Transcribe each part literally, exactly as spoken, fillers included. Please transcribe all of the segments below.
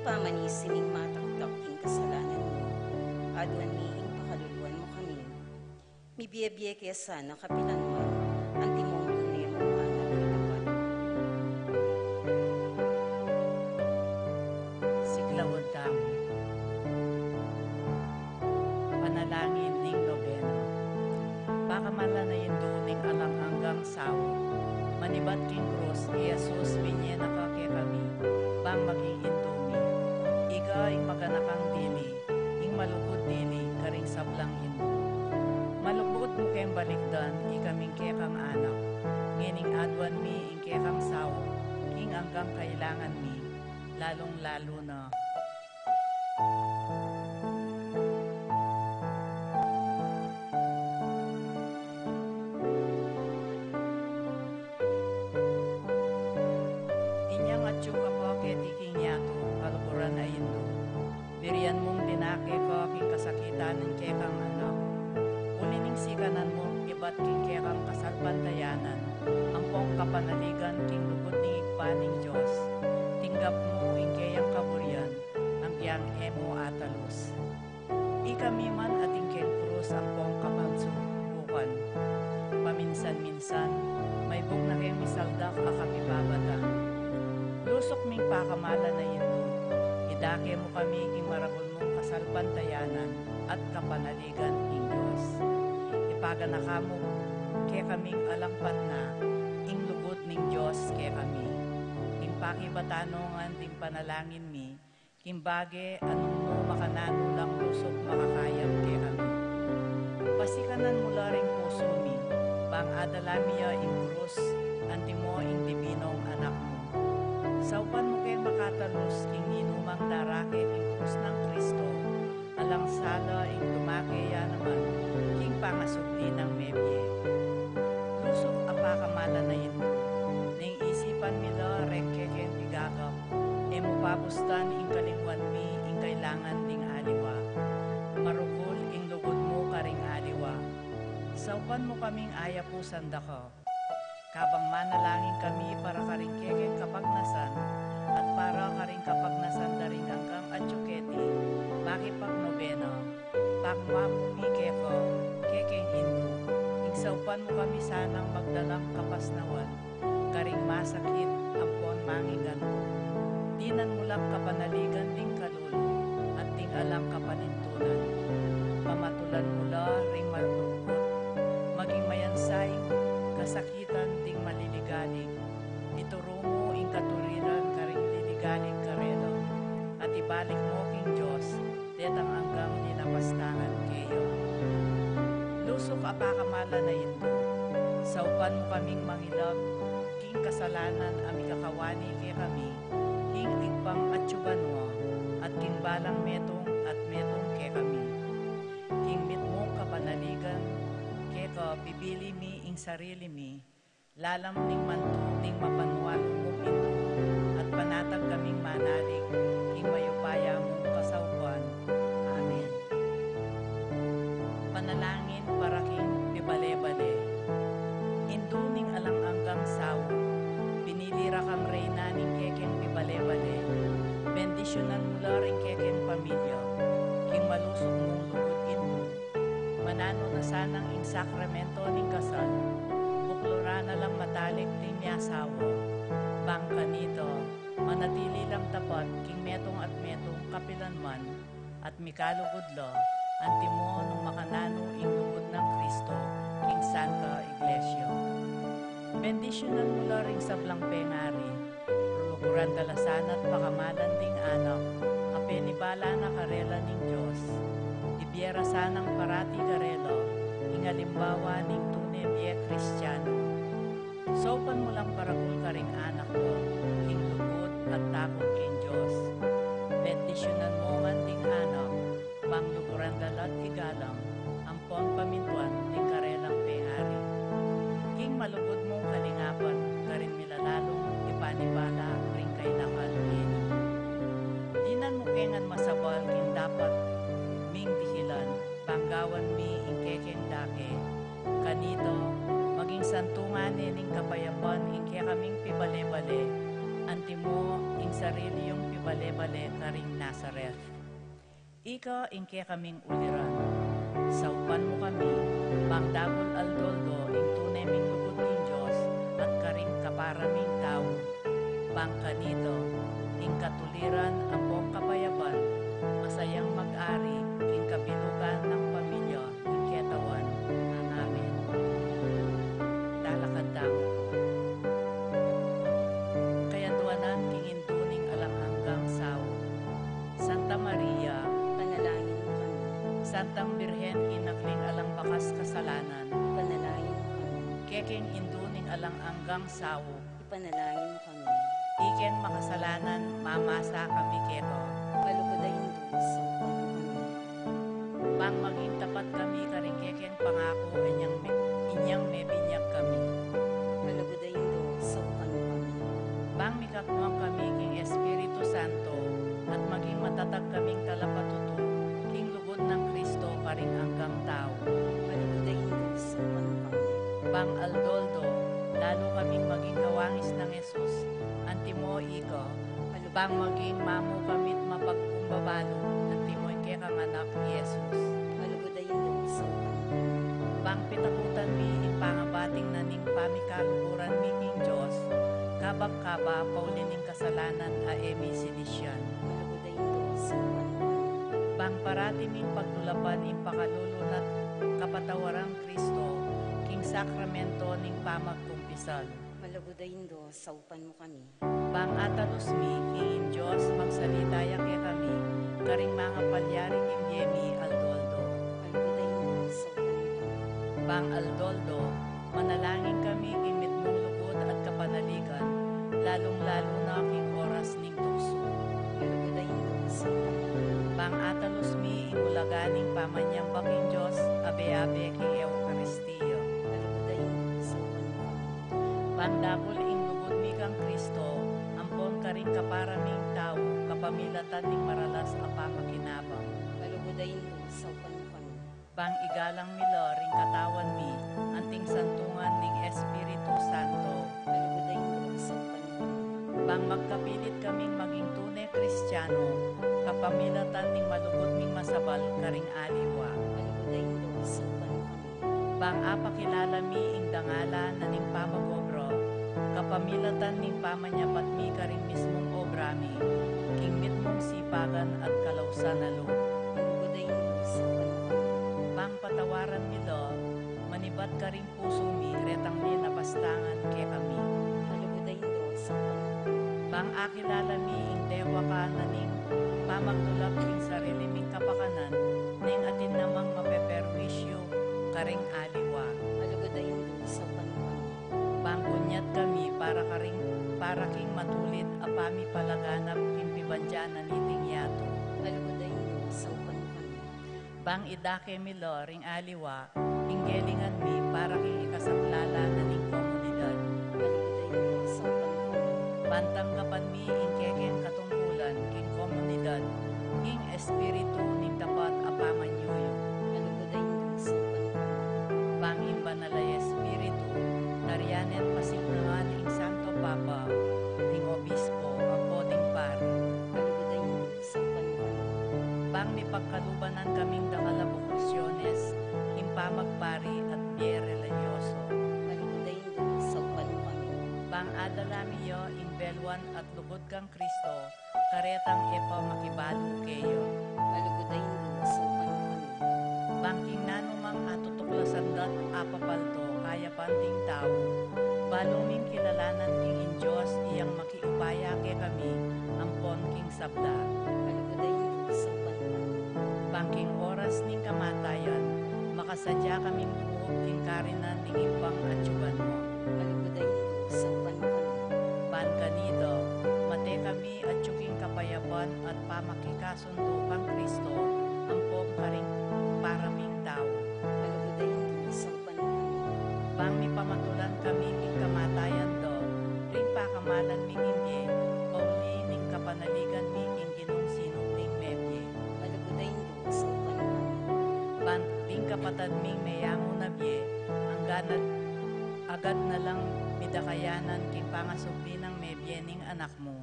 Pamanisi ming mataktak king kasalanan mu, aduan mi ing pakaluluan mu kami. Mibie-bie ke sana kapilan man, antimong tune mung anak a tapat. Siklaud tamu. Panalangin ning Nobena. Pakamalan a Indu ning alang anggang sawa, manibat king krus i Jesus, binye na ka kekami bang maging Indu mi. Ika ing maganakang dili, ing malugud dili karing sablang indu. Malugud mu keng balikdan ikaming kekang anak, ngening aduan mi ing kekang sawa king anggang kailangan mi, lalung-lalu na inyang atyu ka pa keti king yatu, kaluguran a Indu. Birian mung dinake ka king kasakitan ning kekang anak. Uli ning sikanan mung ibat king kekang kasalpantayanan ampong kapanaligan king lugud ning Ibpa ning Dios, tinggap mu ing keyang kaburian, ampong e mu atalus. Ikami man atin keng krus ampong kapangsubukan. Paminsan-minsan, maibug na keng misaldak a kapibabatan. Lusuk ming pakamalan a Indu, idake mu kami king maragul mung kasalpantayanan at kapanaligan ning Dios. Ipaganaka mu kekaming alang patna ing lugud ning Dios kekami. Ing pakibatan no ngan ding panalangin mi, king bage a nung nu makananu lang lusuk makakayap kekami. Pasikanan mu la ring pusu mi, bang adala mi ya ing krus, antimo ing dibinong anak mu. Saupan mu keng makatalus king ninumang darake king krus nang Kristo, alang sala ing dumake ya naman king pangasubli nang mebie. Lusuk a pakamalan a Indu, neng isipan mi la reng kekeng pigagap, e mu pabustan ing kalingwan mi ing kailangan ding aliwa. Marukul ing lugud mu karing aliwa. Saupan mu kaming ayapusan da ka. Kabang manalangin kami para karing kekeng kapagnasan, at para karing kapagnasan da ring anggang atyu keti, makipagnobena, pakumamu mi keka, kekeng Indu, ing saupan mu kami sanang magdalang kapasnawan karing masakit ampon mangiganku. Dinan mu lang kapanaligan ding kalulu at ding alang kapanintunan. Pamatulan mu la ring malulungkut, maging mayansa ing kasakitan ding maliligalig. Ituru mu ing katuriran karing liligalig karela, at ibalik mu king Dios detang anggang linapastangan keya. Lusuk a pakamalan a Indu, saupan mu kaming mangilag king kasalanan a mikakawani kekami king Ibpang atyu banua, at king balang metung at metung kekami. King mitmung kapanaligan keka pipili mi ing sarili mi, lalam ning mantu ning mapanwalu mung Indu, at panatag kaming manalig king mayupaya mung kasaupan. Amen. Panalangin para king pibale-bale. Indu ning alang anggang sawa, pinili ra kang reyna ning kekeng pibale-bale. Bendisyunan mu la ring kekeng pamilya king malusuk mung lugud, Indu. Mananu na sanang ing sakramento ning kasal, bukluran na lang matalik ding miasawa, bang kanita manatili lang tapat king metung at metung kapilan man, at mikalugud la, antimo nung makananu ing lugud nang Kristo king Santa Iglesia. Bendisyunan mu la ring sablang pengari, luluguran da la sana't pakamalan ding anak a penibala na karela ning Dios. Ibie ra sanang parati karela ing alimbawa ning tune bie Kristiano. Saupan mu lang paragul karing anak da ing lugud at takut king Dios. Bendisyunan mu ngan ding anak, bang luguran da la't igalang ampon pamintuan ding karelang pengari. King malugud mung kalingapan karin mi la lalung ipanibala ring kainakan ngeni. Dinan mu ke ngan masabal king dapat ming dihilan, bang gawan mi ing kekeng dake. Kanita, maging santungan ne ning kapayapan ing kekaming pibale-bale, antimo ing sarili yung pibale-bale karing Nazareth. Ika ing kekaming uliran. Saupan mu kami, bang dapot aldo-aldo ing tune ming lugud king Dios at karing kapara ming tau. Bang kanita, ing katuliran ampong kapayapan, masayang mag-ari king kabilugan nang pamilya ning ketawan. Amen. Lalakad tamu. Kayaduanan king Indu ning alang anggang saup. Santa Maria, ipanalangin mu kami. Santang Birhen, Ina ning alang bakas kasalanan, ipanalangin mu kami. Keking Indu ning alang anggang saup, ipanalangin mu kami. Ikeng makasalanan, mamasa kami keka. Malugud a Indu, saupan mu kami. Bang maging tapat kami karing kekeng pangaku, inyang me-, inyang mebinyag kami. Malugud a Indu, saupan mu kami. Bang mikakwan kami king Espiritu Santo, at maging matatag kaming talapatutu king lugud nang Kristo karing anggang tau. Malugud a Indu, saupan mu kami. Bang aldo-aldo, lalu kaming maging kawangis nang Jesus, antimo ika. Bang maging mamu kami't mapagkumbabalu, antimo ing kekang anak, Jesus. Malugud a Indu, saupan mu kami. Bang pitakutan mi ing pangabating na ning pamikaluguran mi king Dios, kabang kaba pauli ning kasalanan a e mi sinisian. Malugud a Indu, saupan mu kami. Bang parati ming pagdulapan ing pakalulu na't kapatawaran Kristo, king sakramento ning pamagkumpisal. Malugud a Indu, saupan mu kami. Bang atalus mi, ing Dios magsalita ya kekami, karing mangapalyari king bie mi aldo-aldo. Malugud a Indu, saupan mu kami. Bang aldo-aldo, manalangin kami king mitmung lugud at kapanaligan, lalung-lalu na king oras ning tuksu. Malugud a Indu, saupan mu kami. Bang atalus mi ing ulaga ning pamanyamba king Dios, abe-abe king Eukaristia. Malugud a Indu, saupan mu kami. Bang dapot ing lugud mi kang Kristo, ampon karing kapara ming tau, kapamilatan ning maralas a pamakinabang. Malugud a Indu, saupan mu kami. Bang igalang mi la ring katawan mi, anting santungan ning Espiritu Santo. Malugud a Indu, saupan mu kami. Bang magkapilit kaming maging tune Kristiano, kapamilatan ning malugud ming masabal karing aliwa. Malugud a Indu, saupan mu kami. Bang apakilala mi ing dangalan na ning pamag-obra, kapamilatan ning pamanyapat mi karing mismung obra mi, king mitmung sipagan at kalausan a lub. Malugud a Indu, saupan mu kami. Bang patawaran mi la, manibat karing pusu mi, retang mi napastangan kekami. Malugud a Indu, saupan mu kami. Bang akilala mi ing tewaka na ning pamagdulap king sarili ming kapakanan, neng atin namang mapeperwisyu karing aliwa. Malugud a Indu, saupan mu kami. Bang gunyat kami para karing, para king matulid a pamipalaganap king pibandian na niting yatu. Malugud a Indu, saupan mu kami. Bang idake mi la ring aliwa, ing gelingan mi para king ikasaklala na ning komunidad. Malugud a Indu, saupan mu kami. Bang tanggapan mi ing kekeng katungkulan king komunidad, king espiritu ning tapat a pamanyuyu. Malugud a Indu, saupan mu kami. Bang ing Banal a Espiritu, tarian at pasiknangan ing Santo Papa, ing Obispo, ampo ding pari. Malugud a Indu, saupan mu kami. Bang mipagkalubanan kaming dakal a bokasyones, ing pamagpari at bie relihiyoso. Malugud a Indu, saupan mu kami. Bang adala mi ya ing beluan at lugud kang Kristo, karetang e pa makibalu keya. Malugud a Indu, saupan mu kami. Bang king nanumang atutuklasan da't apapaldo kayapan ding tau, balu ming kilalanan king ing Dios iyang makiupaya kekami, ampon king sabla. Malugud a Indu, saupan mu kami. Bang king oras ning kamatayan, makasadya kaming lugud king karinan ning Ibpang atyuan mu. Malugud a Indu, saupan mu kami. Ban kanita, mate kami atyu king kapayapan at pamakikasundu kang Kristo, ampon karing para ming tau. Malugud a Indu, saupan mu kami. Bang mipamatulan kami king kamatayan da, ring pakamalan ming imbie, pauli ning kapanaligan mi king Ginung sinubling mebie. Malugud a Indu, saupan mu kami. Ban ding kapatad ming meyangu na bie, anggang agad na lang midakayanan king pangasubli nang mebie ning Anak mu.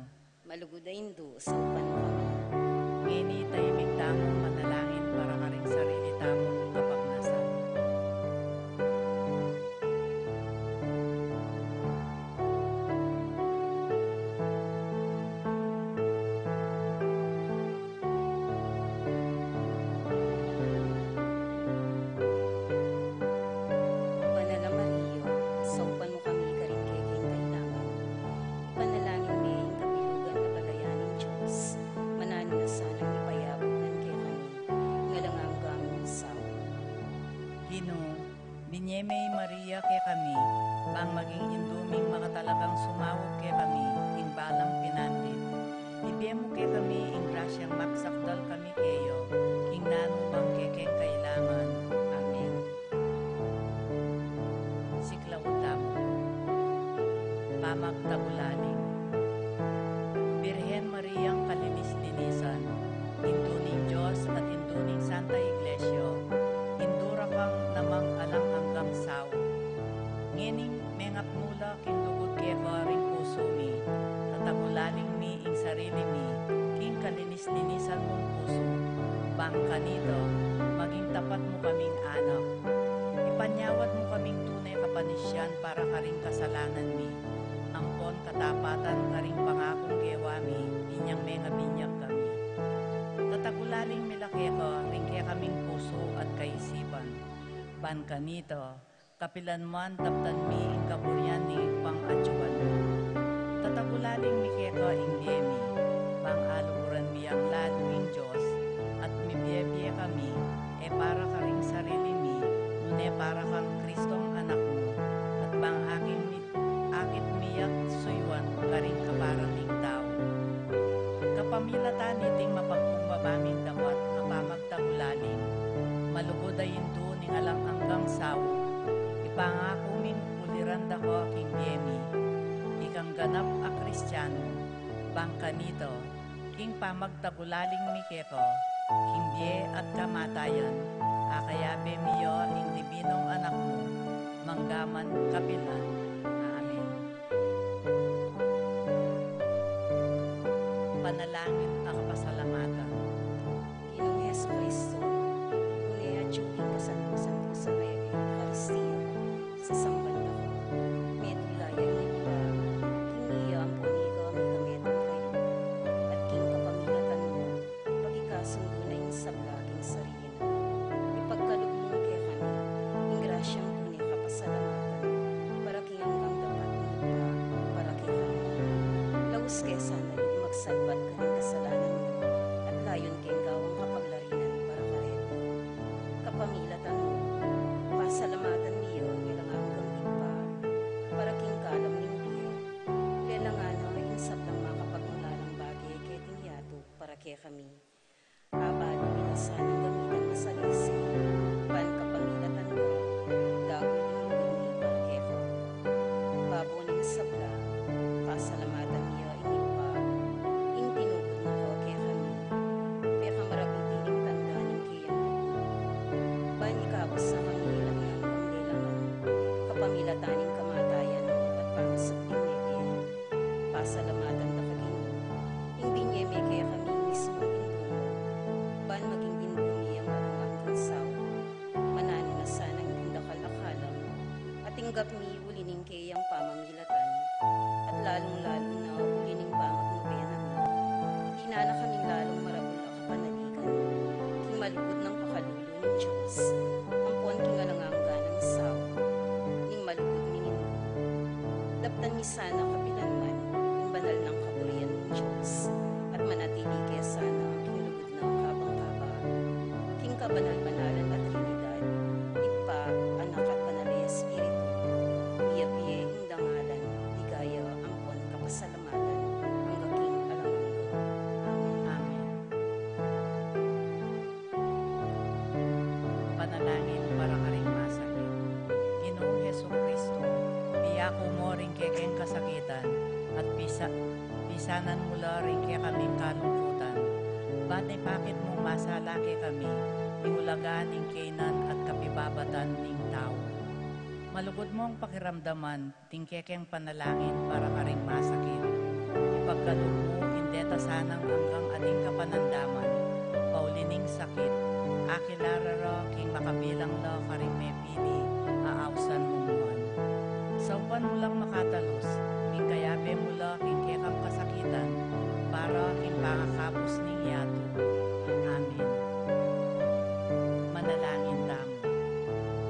Malugud a Indu, saupan mu kami. Ngeni, tahimik tamung manalangin para karing sarili tamung kapagnasan. Banal a Maria, saupan mu kami karing kekeng kailangan. Ipanalangin mi ing kabilugan a daya ning Dios, mananu na sanang ipayabut na kekami ing alang anggang sawa. Ginu, binye me i Maria kekami, bang maging indu ming makatalagang sumaup kekami king balang pinandit. Ibie mu kekami ing grasyang magsakdal kami keya king nanu mang kekeng kailangan. Amen. Siklaud tamu. Pamagtagulaling. Birhen Mariang kalinis-linisan, Indu ning Dios at Indu ning Santa Iglesia, indura kang namang alang anggang sawa. Ngening mengapnu la king lugud keka ring pusu mi, tatagulaling mi ing sarili mi king kalinis-linisan mung pusu, bang kanita maging tapat mu kaming anak. Ipanyawad mu kaming tune kapanisian para karing kasalanan mi, ampon katapatan karing pangakung gewa mi inyang mengabinyag kami. Tatagulaling mi la keka ring kekaming pusu at kaisipan, bang kanita kapilan man daptan mi ing kaburian ning pangadyuan mu. Tatagulaling mi keka ing bie mi, bang aluguran mi yang lalu ing Dios, at mibie-bie kami, e para karing sarili mi, nune para kang Kristong Anak mu, at bang aking mi-, akit mi yang suyuan karing kaparang ning tau. Kapamilatan niting mapagkumbaba ming dapat a pamag- tagulaling, malugud a Indu ning alang anggang sawa, ipangaku ming uliran da ka king bie mi, ikang ganap a Kristianu, bang kanita, king pamagtagulaling mi keka, king bie at kamatayan, akayabe mi ya ing dibinung Anak mu, manggaman kapilan. Amen. Panalangin a kapasalamatan. Ginung Jesucristo, nune atyu king kasanto-santosan a Eukaristia, sasamban da ka, metung la ya ing Ibpa, king iya ampon ika mikametung kayu, at king kapamilatan mu, pakikasundu na ing sabla king sarili na. Ipagkalub mu kekami ing grasyang tune kapasalamatan, para king anggang dapat ning Ibpa, para kekami. Laus ke sana lub magsalbat karing kasalanan mi, at layun keng gawang kapaglarinan para kareti. Kapamilatan mu, pasalamatan mi ya ing alang anggang Ibpa, para king kalam ning bie, lelangan na ing sablang makapagmulalang bage keting yatu para kekami. Abalu mi la sanang gamitan masalese, ban kapamilatan da, dagul ing lugud mi para keka. Babo ning sabla, pasalamatan mi ya ing Ibpa, ing tinubud na ka kekami, mekamaragul ding tanda ning keyang lugud. Ban ikabus na kami king anggang lelangan, kapamilatan ning kamatayan at pangasubling mebie. Pasalamatan da ka, Ginu, ing binye me kekami ing mismung Indu mu, ban maging Indu mi yang alang anggang sawa. Mananu na sanang ing dakal a kalam, at tinggap mi uli ning keyang pamamilatan, at lalung-lalu na uli ning pamagnobena mi. Dinan na kaming lalung maragul a kapanaligan, king malugud nang pakalulu ning Dios, ampon king alang angga nang sawa ning malugud ming Indu. Daptan mi sana kapilan man ing banal nang kaburian ning Dios, at manatili ke sana king lugud na kabang-kaba, king kabanal-banalan a Trinidad, Ibpa, Anak, at Banal a Espiritu, miyabie ing dangalan, ligaya, ampon kapasalamatan, angga king alang angga. Amen. Amen. Panalangin para karing masakit. Ginung Jesucristo, piyaku mu ring kekeng kasakitan, at pisa-, pisanan mu la ring kekaming kalungkutan. Ban ipakit mung masala kekami ing ulaga ning kaynan at kapibabatan ning tau. Malugud mung pakiramdaman ding kekeng panalangin para karing masakit. Ipagkalub mu ing sanang anggang ating kapanandaman, pauli ning sakit, akilala ra king makabilang la karing mepili a ausan mung nuan. Saupan mu lang makatalus, king kayabe mu la king kekang kasakitan, para king pangakabus ning yatu. Amen. Manalangin tamu.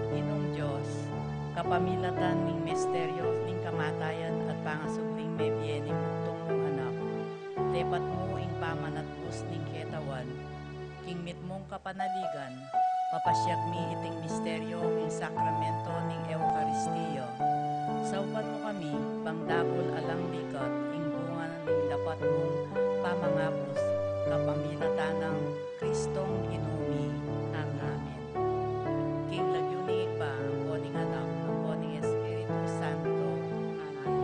Ginung Dios, kapamilatan ning misteryo ning kamatayan at pangasubling mebie ning bugtung mung anak, tepat mu ing pamanatbus ning ketawan, king mitmung kapanaligan, papasiag mi iting misteryo ning sakramento ning Eukaristia. Saupan mu kami, bang dakul alang likat, ing bunga ning dapat mung pamangabus, kapamilatan nang Kristong Ginu mi. Amen. King lagyu ning Ibpa, ampo ning Anak, ampo ning Espiritu Santo. Amen.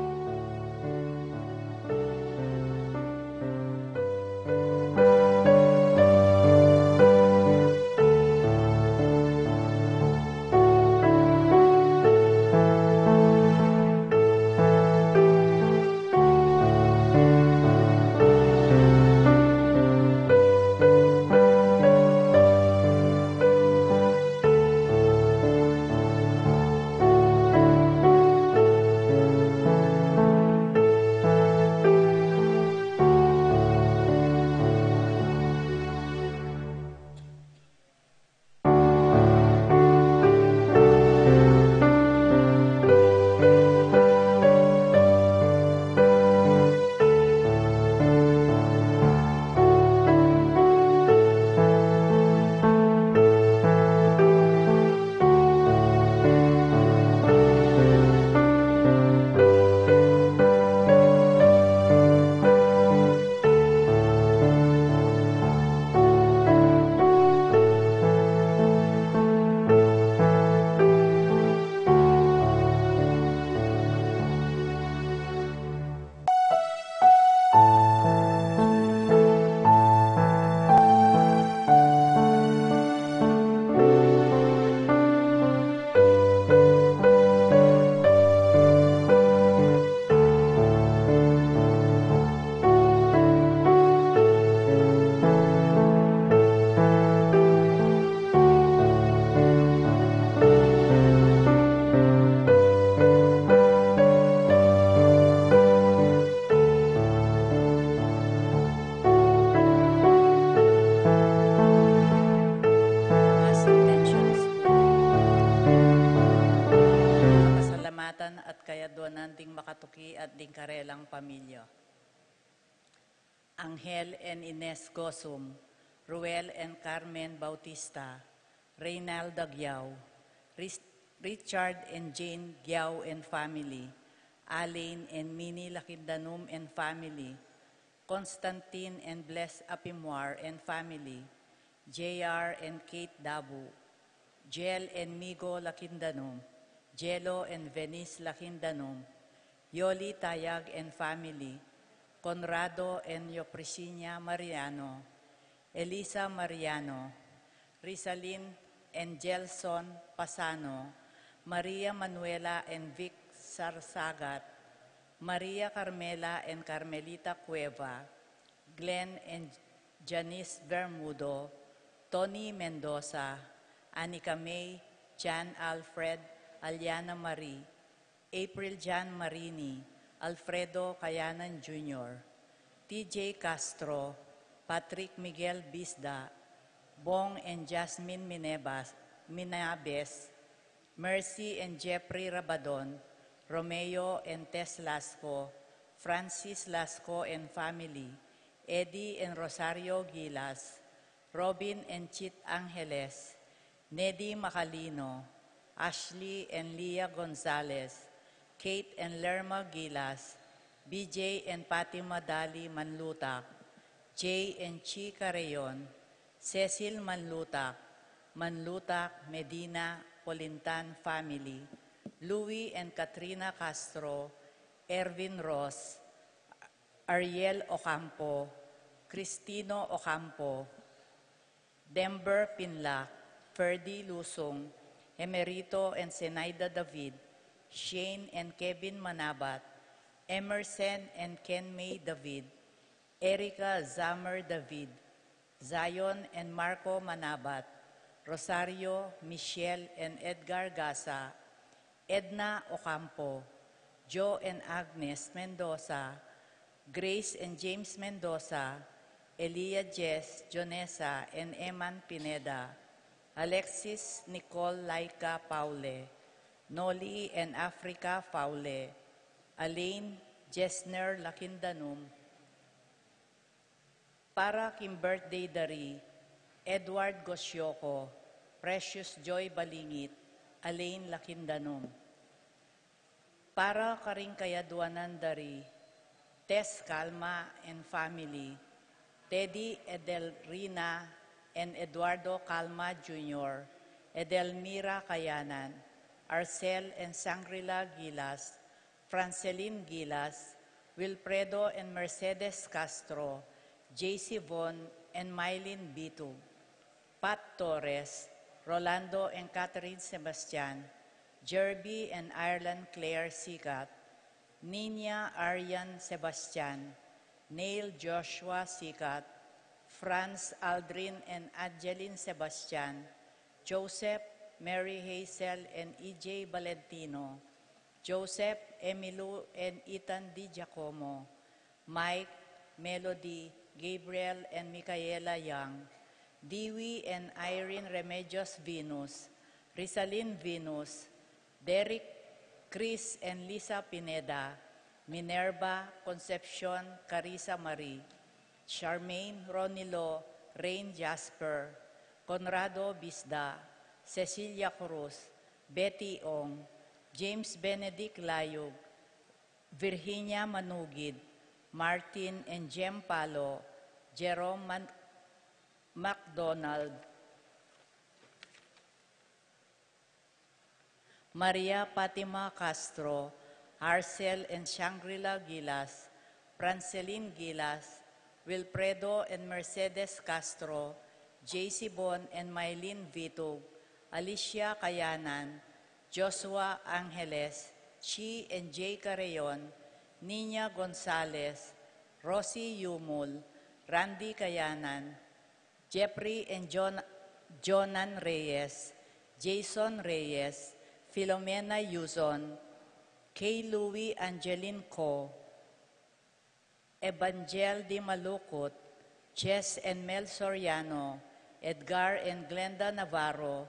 Mas intentions po. Pasalamatan at kayadwanan ding makatuki at ding karelang pamilya. Angel and Ines Gosum, Ruel and Carmen Bautista, Reynalda Giao, Ris-, Richard and Jane Giao and family, Alain and Minnie Lakindanum and family, Constantine and Bless Apimwar and family, J R and Kate Dabu, Jel and Migo Lakindanum, Jelo and Venice Lakindanum, Yoli Tayag and family, Conrado and Yoprisinia Mariano, Elisa Mariano, Rizalin and Gelson Pasano, Maria Manuela and Vic Sarsagat, Maria Carmela and Carmelita Cueva, Glenn and Janice Bermudo, Tony Mendoza, Anika May, Jan Alfred, Aliana Marie, April Jan Marini, Alfredo Kayanan Junior, T J Castro, Patrick Miguel Bisda, Bong and Jasmine Minebas, Minabes, Mercy and Jeffrey Rabadon, Romeo and Tess Lasco, Francis Lasco and family, Eddie and Rosario Gilas, Robin and Chit Angeles, Nedi Macalino, Ashley and Leah Gonzalez, Kate and Lerma Gilas, B J and Fatima Dali Manlutak, Jay and Chi Carreon, Cecil Manlutak, Manlutak Medina Polintan family, Louis and Katrina Castro, Erwin Ross, Ariel Ocampo, Cristino Ocampo, Denver Pinlac, Ferdy Lusung, Emerito and Zenaida David, Shane and Kevin Manabat, Emerson and Ken May David, Erica Zammer David, Zion and Marco Manabat, Rosario, Michelle and Edgar Gasa, Edna Ocampo, Joe and Agnes Mendoza, Grace and James Mendoza, Elia Jess, Jonesa and Eman Pineda, Alexis Nicole Laika Paule, Noli and Africa Paule, Alain Jesner Lakindanum, para king birthday da ri Edward Gosioco, Precious Joy Balingit, Alain Lakindanum. Para karing kayaduanan da ri Tess Calma and family, Teddy Edelrina and Eduardo Calma Junior, Edelmira Kayanan, Arcel and Sangrila Gilas, Francelin Gilas, Wilfredo and Mercedes Castro, J C Von and Mylene Bitug, Pat Torres, Rolando and Catherine Sebastian, Jerby and Ireland Claire Sikat, Nina Aryan Sebastian, Neil Joshua Sikat, Franz Aldrin and Angeline Sebastian, Joseph, Mary Hazel and E J Valentino, Joseph, Emilu and Ethan Di Giacomo, Mike, Melody, Gabriel and Micaela Young, Dewey and Irene Remedios Venus, Rizalin Venus, Derek, Chris and Lisa Pineda, Minerva, Concepcion, Carissa Marie, Charmaine, Ronilo, Rain Jasper, Conrado Bisda, Cecilia Cruz, Betty Ong, James Benedict Layug, Virginia Manugid, Martin and Jem Palo, Jerome Man- McDonald, Maria Fatima Castro, Arcel and Shangri-La Gilas, Francelin Gilas, Wilfredo and Mercedes Castro, J C Bon and Mylene Vitug, Alicia Kayanan, Joshua Angeles, Chi and Jay Carreon, Nina Gonzalez, Rosie Yumul, Randy Kayanan, Jeffrey and Jon- Jonan Reyes, Jason Reyes, Filomena Yuzon, Kay Louie Angeline Co, Evangel Di Malukut, Jess and Mel Soriano, Edgar and Glenda Navarro,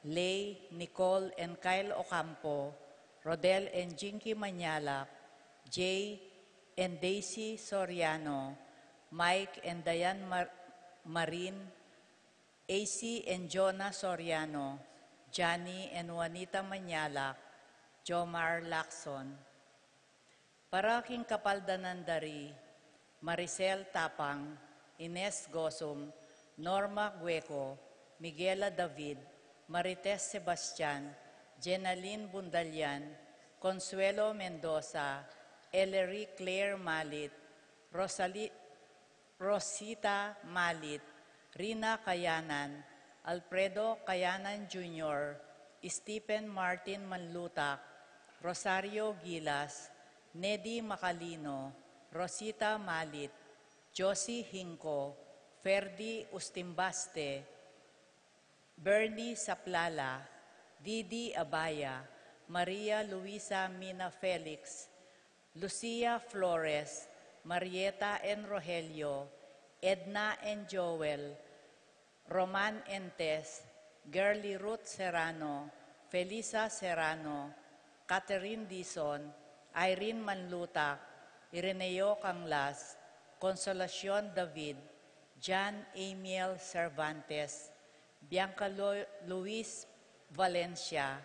Lay, Nicole and Kyle Ocampo, Rodel and Jinky Manyalak, Jay and Daisy Soriano, Mike and Diane Mar- Marin, A C and Jonah Soriano, Johnny and Juanita Manyalak, Jomar Lacson. Para king kapaldanan da ri Maricel Tapang, Ines Gosum, Norma Gueco, Miguela David, Marites Sebastian, Jenaline Bundalian, Consuelo Mendoza, Ellery Claire Malit, Rosali- Rosita Malit, Rina Kayanan, Alfredo Kayanan Junior, Stephen Martin Manlutak, Rosario Gilas, Nedy Macalino, Rosita Malit, Josie Hinco, Ferdy Ustimbaste, Bernie Saplala, Didi Abaya, Maria Luisa Mina Felix, Lucia Flores, Marieta and Rogelio, Edna and Joel, Roman and Tess, Girly Ruth Serrano, Felisa Serrano, Catherine Dizon, Irene Manlutak, Ireneo Canglas, Consolacion David, John Amiel Cervantes, Bianca Lu- Luis Valencia,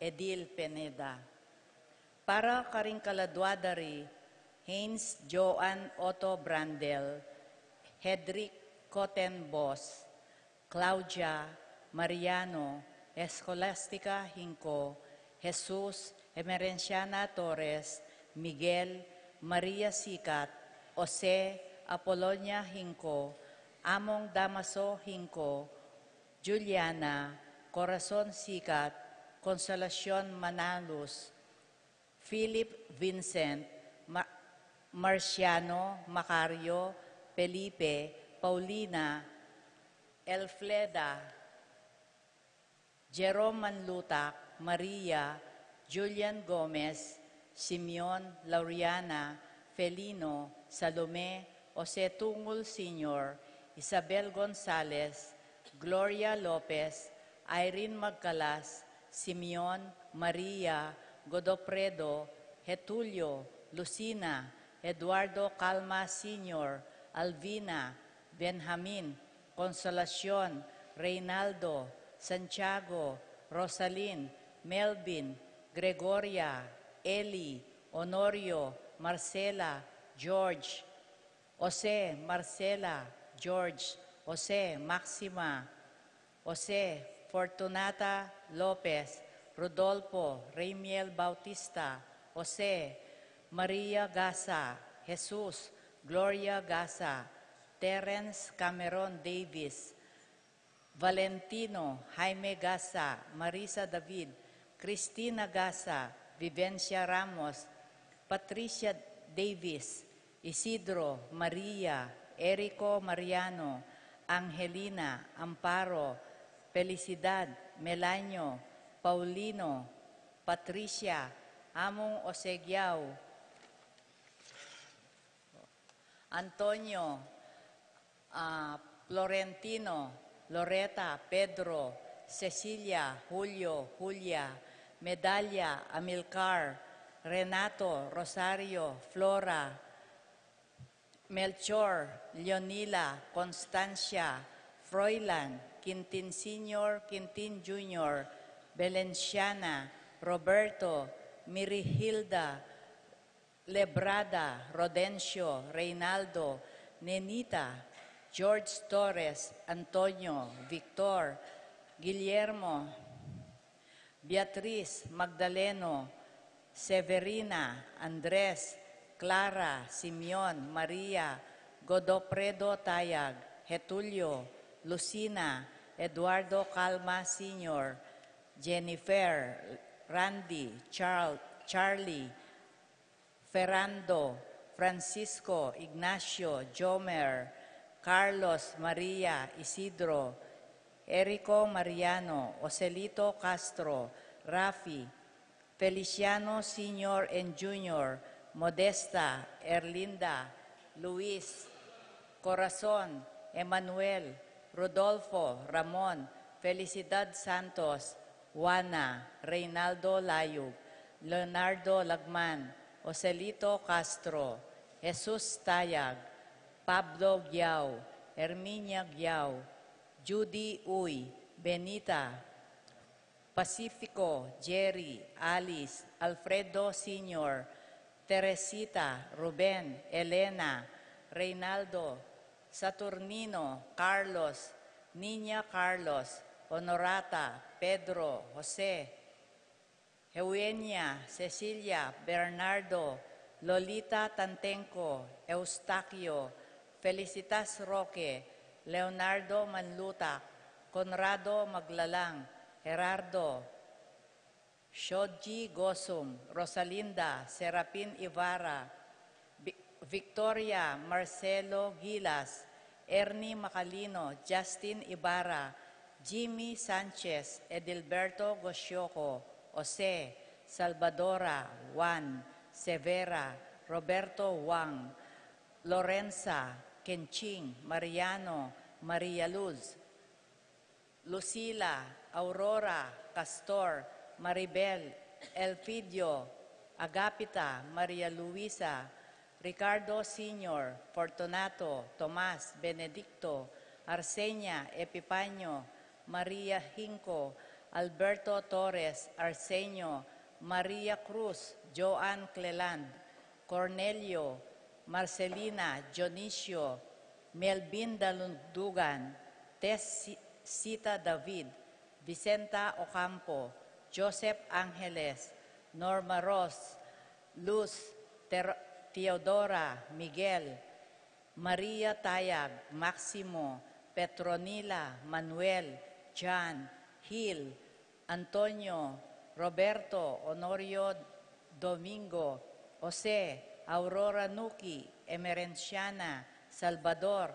Edil Pineda. Para karing kaladua da ri Haynes Joan Otto Brandel, Hedrick Cotten Bos, Claudia, Mariano, Escolastica Hinco, Jesus, Emerenciana Torres, Miguel, Maria Sikat, Jose, Apolonia Hinco, Among Damaso Hinco, Juliana, Corazon Sikat, Consolacion Manalus, Philip Vincent, Ma- Marciano, Macario, Felipe, Paulina, Elfleda, Jerome Manlutak, Maria, Julian Gomez, Simeon, Lauriana, Felino, Salome, Jose Tungul Senior, Isabel Gonzalez, Gloria Lopez, Irene Magcalas, Simeon, Maria, Godofredo, Getulio, Lucina, Eduardo Calma Senior, Alvina, Benjamin, Consolacion, Reynaldo, Santiago, Rosalyn, Melvin, Gregoria, Eli, Honorio, Marcela, George, Jose, Marcela, George, Jose, Maxima, Jose, Fortunata Lopez, Rodolfo, Ramiel Bautista, Jose, Maria Gasa, Jesus, Gloria Gasa, Terence Cameron Davis, Valentino, Jaime Gasa, Marisa David, Cristina Gasa, Vivencia Ramos, Patricia Davis, Isidro, Maria, Erico Mariano, Angelina, Amparo, Felicidad, Melanio, Paulino, Patricia, Among Osegiao, Antonio, ah, Florentino, Loreta, Pedro, Cecilia, Julio, Julia, Medalia, Amilcar, Renato, Rosario, Flora, Melchor, Leonila, Constancia, Froilan, Quintin Senior, Quintin Junior, Belenciana, Roberto, Mirihilda, Lebrada, Rodencio, Reynaldo, Nenita, George Torres, Antonio, Victor, Guillermo, Beatriz, Magdaleno, Severina, Andres, Clara, Simeon, Maria, Godofredo Tayag, Getulio, Lucina, Eduardo Calma Senior, Jennifer, Randy, Charl-, Charlie, Ferrando, Francisco, Ignacio, Jomer, Carlos, Maria, Isidro, Erico Mariano, Joselito Castro, Rafi, Feliciano Senior and Junior, Modesta, Erlinda, Luis, Corazon, Emmanuel, Rodolfo, Ramon, Felicidad Santos, Juana, Reynaldo Layug, Leonardo Lagman, Joselito Castro, Jesus Tayag, Pablo Giao, Herminia Giao, Judy Uy, Benita, Pacifico, Jerry, Alice, Alfredo Senior, Teresita, Ruben, Elena, Reynaldo, Saturnino, Carlos, Niña Carlos, Honorata, Pedro, Jose, Eugenia, Cecilia, Bernardo, Lolita Tantenco, Eustaquio, Felicitas Roque, Leonardo Manlutak, Conrado Maglalang, Gerardo, Shoji Gosum, Rosalinda, Serapin Ibarra, Vi-, Victoria, Marcelo Gilas, Ernie Macalino, Justin Ibarra, Jimmy Sanchez, Edilberto Gosioco, Jose, Salvadora, Juan, Severa, Roberto Wang, Lorenza, Kenching, Mariano, Maria Luz, Lucila, Aurora, Castor, Maribel, Elfidio, Agapita, Maria Luisa, Ricardo Senior, Fortunato, Tomas, Benedicto, Arsenia, Epipanio, Maria Hinco, Alberto Torres, Arsenio, Maria Cruz, Joan Cleland, Cornelio, Marcelina, Dionisio, Melvin Dalundugan, Tess Si-, Sita David, Vicenta Ocampo, Joseph Angeles, Norma Ross, Luz, Ter-, Teodora, Miguel, Maria Tayag, Maximo, Petronila, Manuel, Jan, Gil, Antonio, Roberto, Honorio, Domingo, Jose, Aurora Nuki, Emerenciana, Salvador,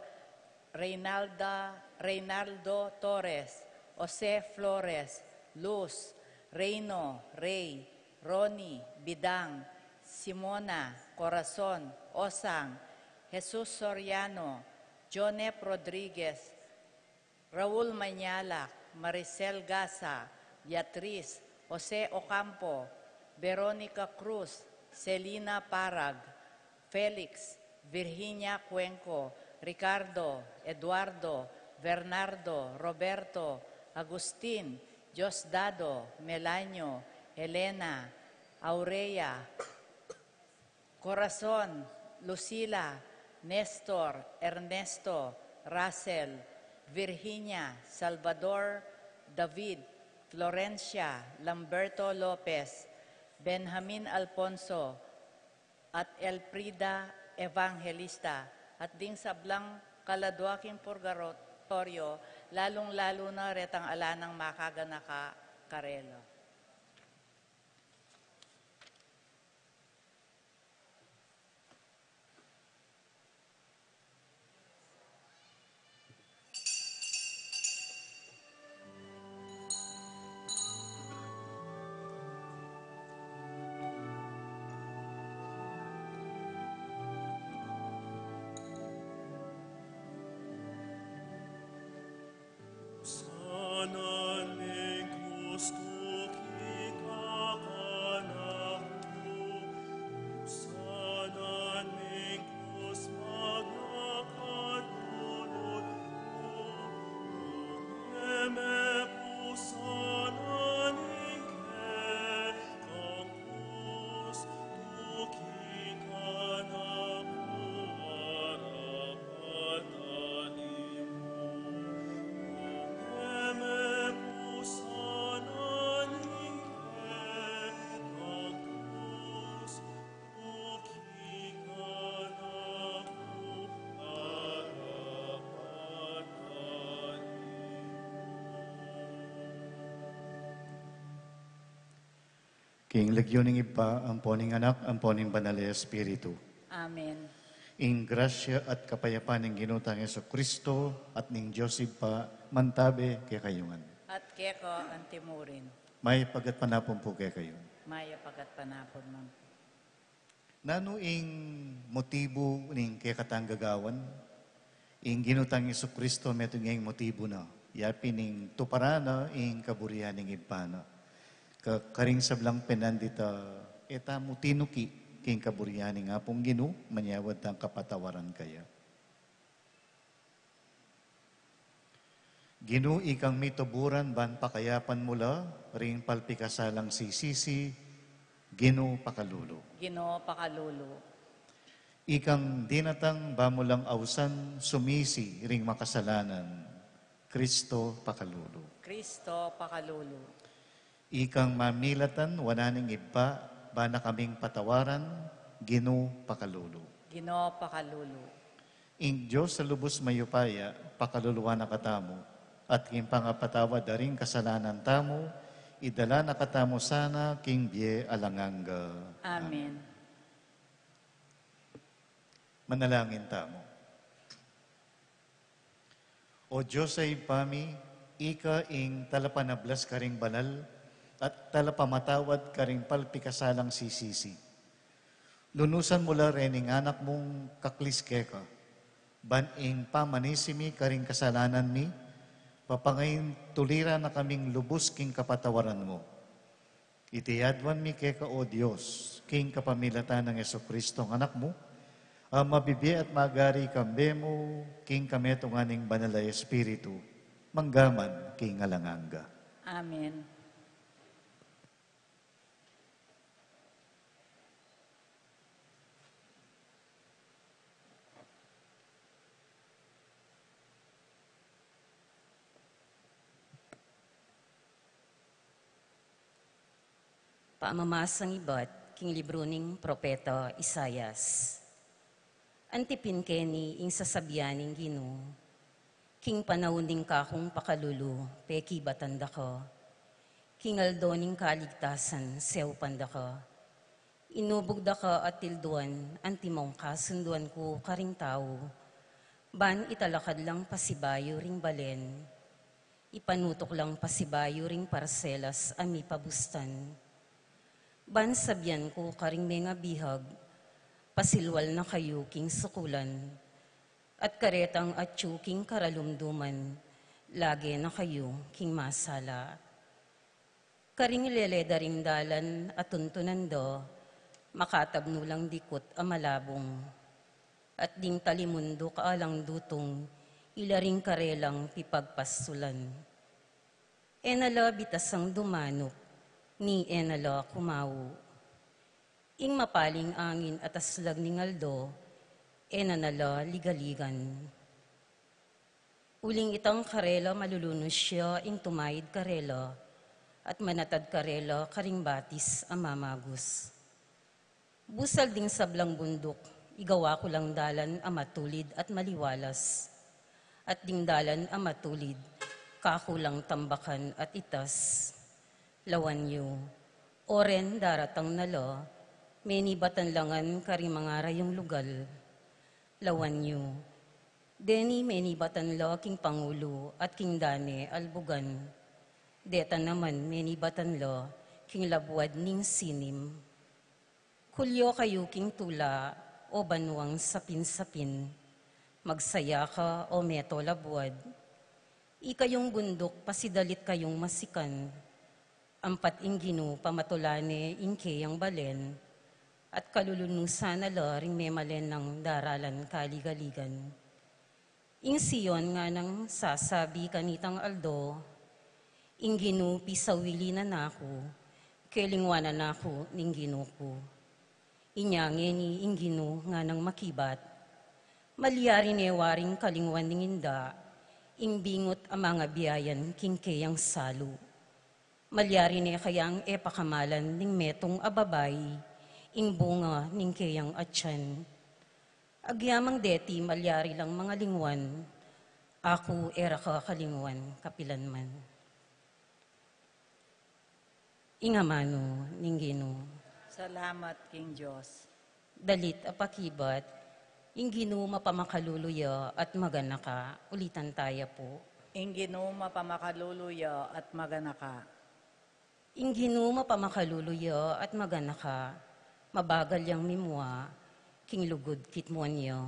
Reynalda, Reynaldo Torres, Jose Flores, Luz, Reyno, Rey, Ronnie, Bidang, Simona, Corazon, Osang, Jesus Soriano, Jonep Rodriguez, Raul Mañalac, Maricel Gasa, Beatriz, Jose Ocampo, Veronica Cruz, Selina Parag, Felix, Virginia Cuenco, Ricardo, Eduardo, Bernardo, Roberto, Agustin, Diosdado, Melanio, Elena, Aurea, Corazon, Lucila, Nestor, Ernesto, Russell, Virginia, Salvador, David, Florencia, Lamberto Lopez, Benjamin Alfonso, at Elfrida Evangelista, at ding sablang kaladua king purgatorio, lalung-lalu na retang ala nang makaganaka karela. King lagyu ning Ibpa, ampo ning Anak, ampo ning Banal a Espiritu. Amen. Ing grasya at kapayapan ning Ginu tang Jesucristo at ning Dios Ibpa, mantabe kekayu ngan. At keka antimurin. Mayap a gatpanapun pu kekayu. Mayap a gatpanapun man. Nanu ing motibu ning kekatang gagawan? Ing Ginu tang Jesucristo metung ya ing motibu na. Ya pin ing tuparan na ing kaburian ning Ibpa na. Ka-, karing sablang penandit a e tamu tinuki king kaburian ning Apung Ginu, manyawad tang kapatawaran kaya. Ginu, ikang mituburan ban pakayapan mu la ring palpikasalang sisisi, Ginu, pakalulu. Ginu, pakalulu. Ikang dinatang ba mu lang ausan sumisi ring makasalanan, Kristo, pakalulu. Kristo, pakalulu. Ikang mamilatan wanan ning Ibpa, ba na kaming patawaran, Ginu, pakalulu. Ginu, pakalulu. Ing Dios a lubus mayupaya, pakaluluan na katamu, at king pangapatawad da ring kasalanan tamu, idala na katamu sana king bie alang angga. Amen. Manalangin tamu. O Dios a Ibpa mi, ika ing talapanablas karing banal at talapamatawad karing palpikasalang sisisi. Lunusan mu la reng anak mung kaklis keka, ban ing pamanisi mi karing kasalanan mi, papangain tuliran na kaming lubus king kapatawaran mu. Iti aduan mi keka, o Dios, king kapamilatan nang Jesucristo, a Anak mu, a mabibie at magari kambe mu, king kametungan ning Banal a Espiritu, mangga man king alang angga. Amen. Pamamasang ibat king libru ning propeta Isaias. Antipin keni ing sasabian ning Ginu, king panaun ning kakung pakalulu, pekibatan da ka. King aldo ning kaligtasan, seupan da ka. Inubug da ka at tilduan, antimong kasunduan ku karing tau, Ban italakad lang pasibayu ring balen, ipanutuk lang pasibayu ring parselas a mipabustan. Ban sabian ku karing mengabihag, pasilwal na kayu king sukulan, at karetang atyu king karalumduman, lage na kayu king masala. Karing lele da ring dalan a tuntunan da, makatabnu lang dikut a malabung, at ding talimunduk alang dutung, ila ring karelang pipagpastulan. E na la bitasang dumanup, ni e na la kumawu. Ing mapaling angin at aslag ning aldo, e na na la ligaligan. Uling itang karela malulunus ya ing tumaid karela, at manatad karela karing batis a mamagus. Busal ding sablang bunduk, igawa ku lang dalan a matulid at maliwalas. At ding dalan a matulid, kaku lang tambakan at itas. Lawan yu, oren daratang na la, menibatan la ngan karing mangarayung lugal. Lawan yu, deni menibatan la king pangulu at king dane albugan. Deta naman menibatan la king labuad ning sinim. Kulyo kayu king tula, o banuang sapin-sapin. Magsaya ka, o meto labuad. Ikayung bunduk, pasidalit kayung masikan. Ampat ing Ginu pamatula ne ing keyang balen, at kalulunusan na la ring memalen nang daralan kaligaligan. Ing Sion nganang sasabi kanitang aldo, ing Ginu pisawili na naku, kelingwanan na ku ning Ginu ku. Inya ngeni ing Ginu nganang makibat, malyari ne waring kalingwan ning inda, ing bingut a mangabiayan king keyang salu. Malyari ne kayang e pakamalan ning metung a babai, ing bunga ning keyang atian. Agyamang deti malyari lang mangalingwan, aku e ra ka kalingwan kapilanman. Ing amanu ning Ginu. Salamat king Dios. Dalit a pakibat, ing Ginu mapamakalulu ya at maganaka, ulitan taya pu. Ing Ginu mapamakalulu ya at maganaka. Ing Ginu mapamakalulu ya at maganaka, mabagal yang mimua, king lugud kitmuan ya.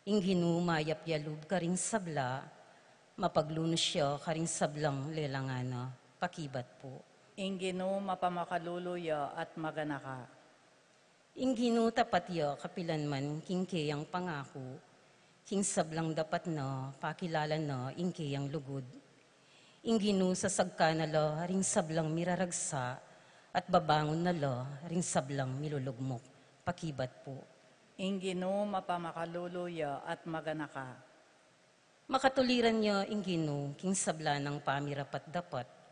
Ing Ginu mayap ya lub karing sabla, mapaglunus ya karing sablang lelangan na, pakibat pu. Ing Ginu mapamakalulu ya at maganaka. Ing Ginu tapat ya kapilanman king keyang pangaku, king sablang dapat na pakilala na ing keyang lugud. Ing Ginu sasagkan na la ring sablang miraragsa, at babangun na la ring sablang milulugmuk, pakibat pu. Ing Ginu mapamakalulu ya at maganaka. Makatuliran ya ing Ginu king sabla nang pamirapat-dapat.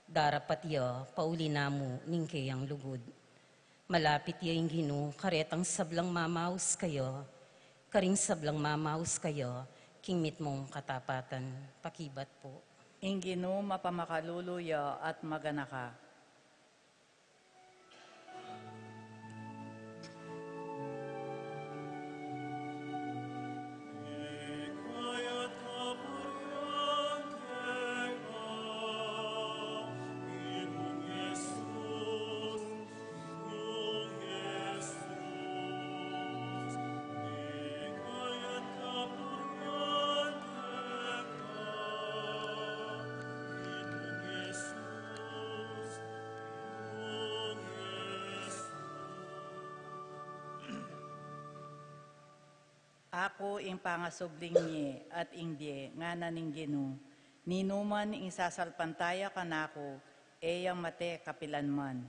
Darapat ya pauli namu ning keyang lugud. Malapit ya ing Ginu karetang sablang mamaus kaya, karing sablang mamaus kaya king mitmung katapatan, pakibat pu. Ing Ginu mapamakalulu ya at maganaka. Aku ing pangasubling mie at ing bie, ngana ning Ginu. Ninuman ing sasalpantaya kanaku, e yang mate kapilanman.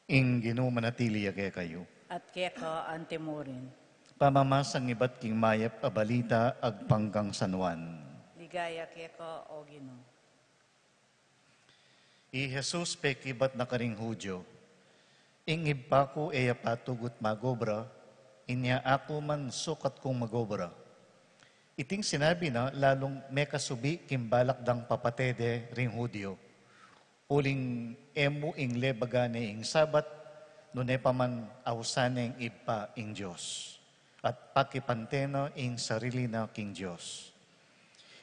Ing Ginu manatili ya kekayu. At Keka antimurin. Pamamasang ibat king mayap a balita agpang kang San Juan. Ligaya keka, O Ginu. I Jesus pekibat na karing Judio, "Ing Ibpa ku e ya patugut magobra, inya aku man sukat kung magobra." Iting sinabi na lalung mekasubi king balak dang papate de ring Judio. Uling e mu ing lebaga ne ing Sabat, nune pa man ausan ne ing Ibpa ing Dios, at pakipante na ing sarili na king Dios.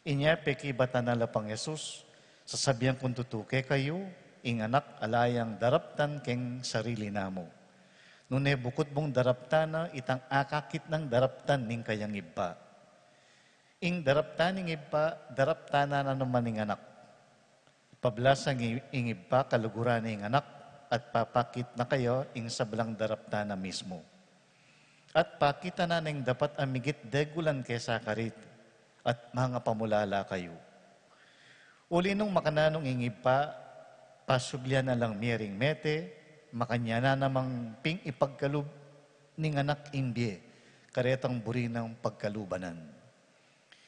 Inya pekibatan na la pang Jesus, "Sasabian kung tutu kekayu, ing Anak ala yang daraptan keng sarili na mu. Nune bukud mung daraptan na, itang akakit nang daraptan ning kayang Ibpa. Ing daraptan ning Ibpa, daraptan na naman ning Anak. Pablasang i-, ing Ibpa, kaluguran ne ing Anak, at papakit na kaya ing sablang daraptan na mismu. At pakit na ning dapat a migit degulan kesa kareti, at mangapamulala kayu. Uli nung makananu ing Ibpa, pasublian na lang mie ring mete, makanyan na namang ping ipagkalub ning Anak ing bie, karetang buri nang pagkalubanan.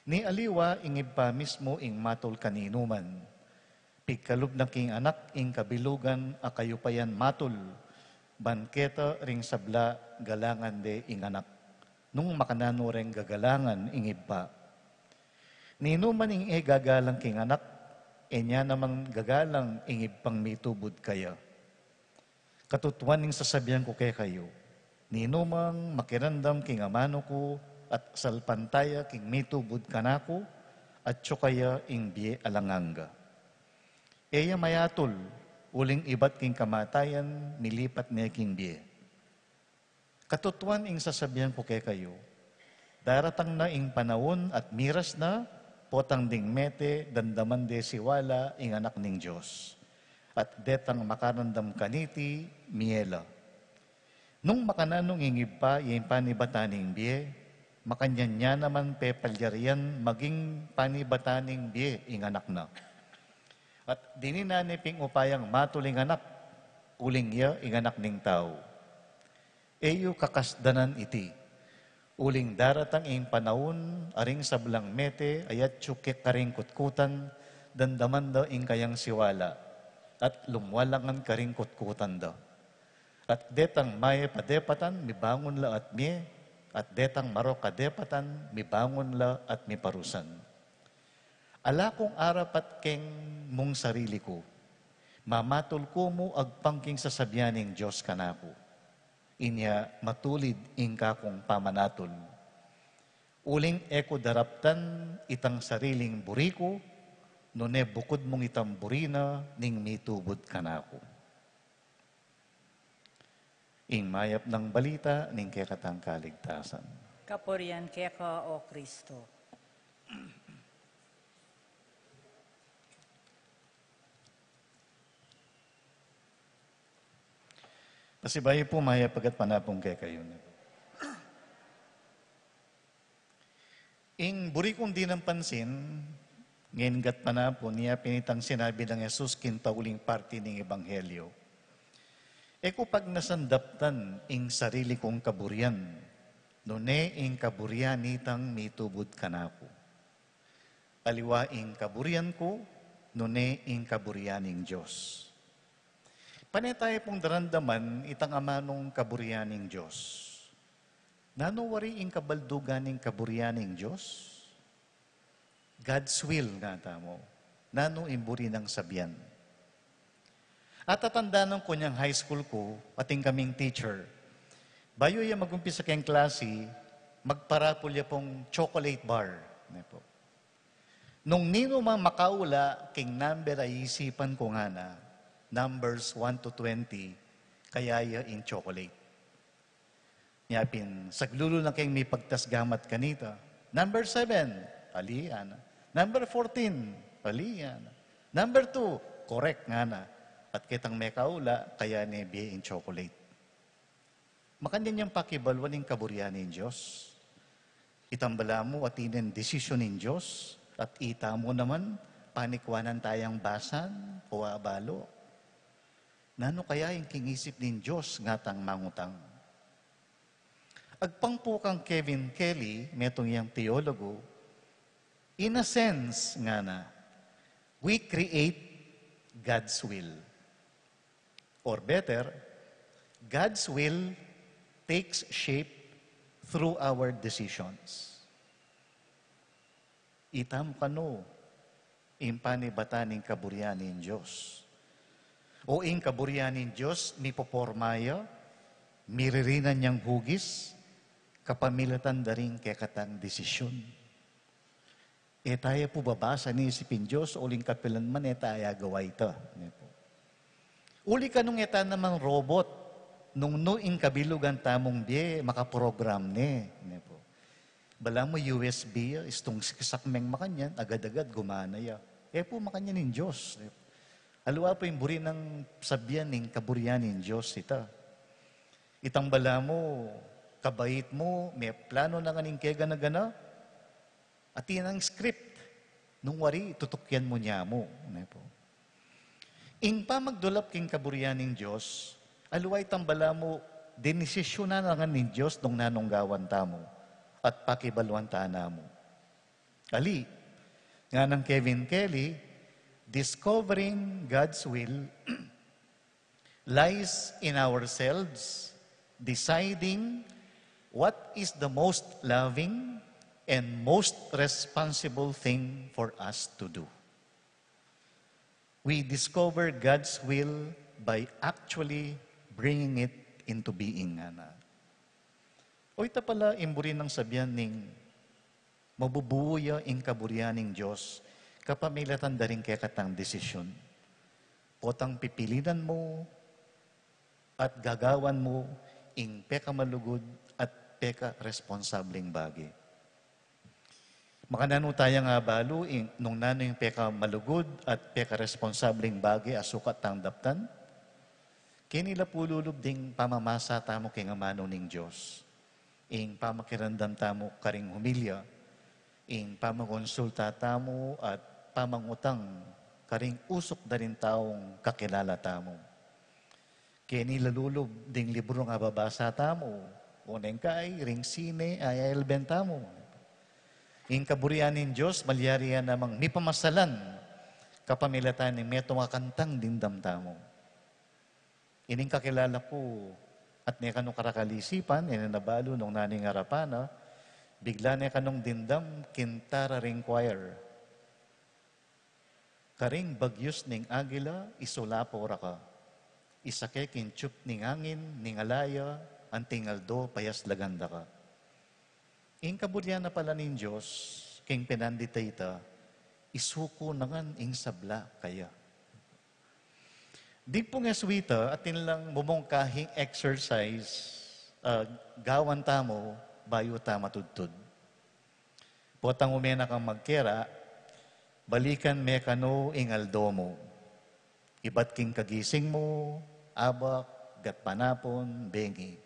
Ni aliwa ing Ibpa mismu ing matul kaninuman. Pigkalub na king Anak ing kabilugan a kayupayan matul, ban keta ring sabla galangan de ing Anak, nung makananu reng gagalangan ing Ibpa. Ninuman ing e gagalang king Anak, e nya naman gagalang ing Ibpang mitubud kaya. Katutuan ing sasabian ku kekayu, ninumang makiramdam king amanu ku at salpantaya king mitubud kanaku, atyu kaya ing bie alang angga. E ya mayatul, uling ibat king kamatayan, milipat ne king bie. Katutuan ing sasabian ku kekayu, daratang na ing panaun at miras na, potang ding mete, damdaman de siwala ing Anak ning Dios. At detang makaramdam kaniti, mie la. Nung makananu ing Ibpa ya ing panibatan ning bie, makanyan ya naman pepalyarian maging panibatan ning bie ing Anak na. At dininan ne ping upayang matul ing Anak, uling ya ing Anak ning Tau. E yu kakasdanan iti. Uling daratang ing panaun, a ring sablang mete a atyu ke karing kutkutan, damdaman da ing kayang siwala, at lumwalangan karing kutkutan da. At detang mayap a depatan, mibangun la at mie, at detang marok a depatan, mibangun la at miparusan. Ala kung arapat keng mung sarili ku. Mamatul ku mu agpang king sasabian ning Dios kanaku. Inya matulid ing kakung pamanatul. Uling e ku daraptan itang sariling buri ku, nune bukud mung itang buri na ning mitubud kanaku. Ing mayap nang balita ning kekatang kaligtasan. Kapurian keka, O Kristo. Pasibayu pu, mayap a gatpanapun kekayu. Ing buri kung dinan pansin, ngeni gatpanapun, ya pin itang sinabi nang Jesus king tauling parti ning Ebanghelyo. E ku pagnasan daptan ing sarili kung kaburian, nune ing kaburian nitang mitubud kanaku. Aliwa ing kaburian ku, nune ing kaburian ning Dios. Pane tayu pung daramdaman itang amanung kaburian ning Dios. Nanu wari ing kabaldugan ning kaburian ning Dios? God's will, ngatamu. Nanu ing buri nang sabian? Atatandanan ku inyang high school ku, atin kaming teacher. Bayu ya magumpisa keng klasi, magparapul ya pung chocolate bar. Ne pu. Nung ninu mang makaula king number a isipan ku, ngana, numbers one to twenty, kaya ya ing chocolate. Nya pin, saglulu na keng mipagtas gamat kanita. "Number seven, ali," ngana. "Number fourteen, ali," ngana. "Number two, correct," ngana. At ketang mekaula, kaya ne bie ing chocolate. Makanyan yang pakibaluan ing kaburian ning Dios. Itang balamu atin ing desisyon ning Dios, at itamu naman, panikwanan tayang basan o abalu. Nanu kaya ing kingisip ning Dios, ngatang mangutang. Agpang pu kang Kevin Kelly, metung yang teologo, in a sense, ngana, we create God's will. Or better, God's will takes shape through our decisions. Ita mu kanu ing panibatan ning kaburian ning Dios? O ing kaburian ning Dios, mipoporma ya, miririnan yang hugis, kapamilatan da ring kekatang desisyon. E taya pu babasa ning isip ning Dios, uling kapilan man e taya gawa ita. Ne pu? Uli kanung e ta naman robot, nung nu ing kabilugan tamung bie, makaprogram ne. Ne pu? Balamu U S B ya, istung siksak meng makanyan, agad-agad gumana ya. E pu makanyan ing Dios. Ne pu? Aliwa pu ing buri nang sabian ning kaburian ning Dios ita. Itang balamu, kabait mu, me plano na ngan ing kegana-gana, atin nang script, nung wari, tutukyan mu ne mu. Ne pu? Ing pamagdulap king kaburian ning Dios, aliwa itang balamu, dinesisyunan na ngan ning Dios nung nanung gawan tamu, at pakibaluan ta namu. Ali, nganang Kevin Kelly, discovering God's will lies in ourselves deciding what is the most loving and most responsible thing for us to do. We discover God's will by actually bringing it into being, ngana. O ita pala ing buri nang sabian ning mabubuo ya ing kaburian ning Dios kapamilatan da ring kekatang desisyon. Potang pipilinan mu at gagawan mu ing pekamalugud at pekaresponsabling bage. Makananu taya ngan abalu ing, nung nanu ing pekamalugud at pekaresponsabling bage a sukat tang daptan? Keni la pu lulub ding pamamasa tamu king amanu ning Dios, ing pamakiramdam tamu karing humilya, ing pamakonsulta tamu at pamangutang karing usuk da ring taung kakilala tamu. Keni la lulub ding librung ababasa tamu, o neng kai ring sine a elben tamu. Ing kaburian ning Dios malyari ya namang mipamasalan kapamilatan ning metung a kantang dimdam tamu. Ining kakilala ku at ne kanu karakal isipan, e na nabalu nung nanu ing arapan na, bigla ne kanung dimdam king tara ring choir. Karing bagyus ning agila, isulapo ra ka. Isake king tiyup ning angin, ning alaya, anting aldo, payaslagan da ka. Ing kaburian na pala ning Dios, king pinandita ita, isuku na ngan ing sabla kaya. Ding pung Jesuita, atin lang mumungkahing exercise, ah, gawan tamu, bayu ta matudtud. Potang ume na kang magkera, balikan me kanu ing aldo mu. Ibat king kagising mu, abak, gatpanapun, bengi.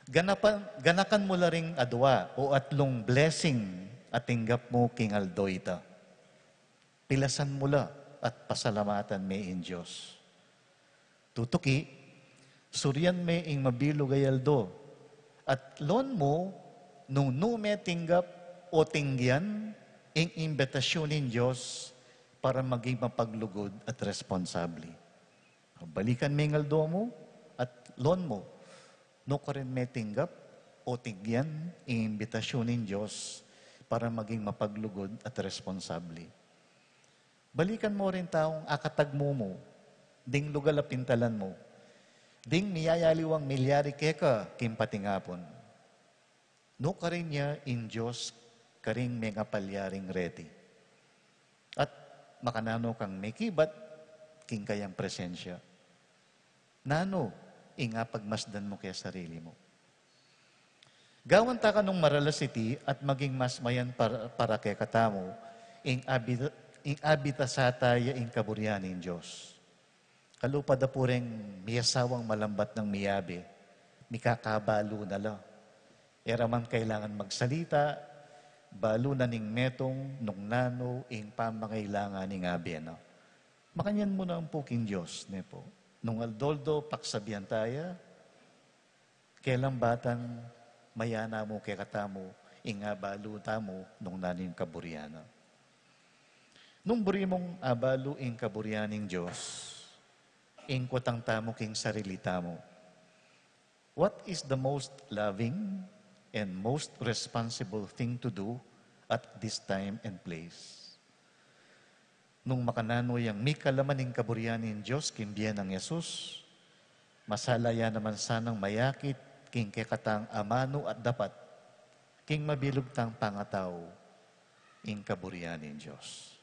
Ganapan, ganakan mu la ring adua o atlung blessing a tinggap mu king aldo ita. Pilasan mu la at pasalamatan me ing Dios. Tutuki, surian me ing mabilug a aldo. At loan mu, nung nu me tinggap o tinggian, ing imbitasyun ning Dios para maging mapaglugud at responsable. Balikan me ing aldo mu at loan mu, nu karin me tinggap o tinggian ing imbitasyun ning Dios para maging mapaglugud at responsable. Balikan mu ring taung akatagmu mu, ding lugal a pintalan mu, ding miyayaliwang milyari keka king patingapun. Nu karin ya ing Dios karing mengapalyaring reti. At makananu kang mekibat king kayang presensya. Nanu ing apagmasdan mu keng sarili mu? Gawan ta kanung maralas iti at maging mas mayan para, para kekatamu, ing abi-, ing abitasa ta ya ing kaburian ning Dios. Kalupa da pu reng miyasawang malambat nang miyabe, mikakabalu na la. E ra man kailangan magsalita, balu na ning metung nung nanu ing pamangailangan ning abe na. Makanyan mu na ampo king Dios, ne pu? Nung aldo-aldo paksabian ta ya, kelambatan mayana mu kekatamu ing abalu tamu nung nanu ing kaburian na. Nung buri mung abalu ing kaburian ning Dios, ing kutang tamu king sarili tamu, what is the most loving and most responsible thing to do at this time and place? Nung makananu yang mikalaman ing kaburian ning Dios king bie nang Jesus, masala ya naman sanang mayakit king kekatang amanu at dapat king mabilug tang pangatau ing kaburian ning Dios.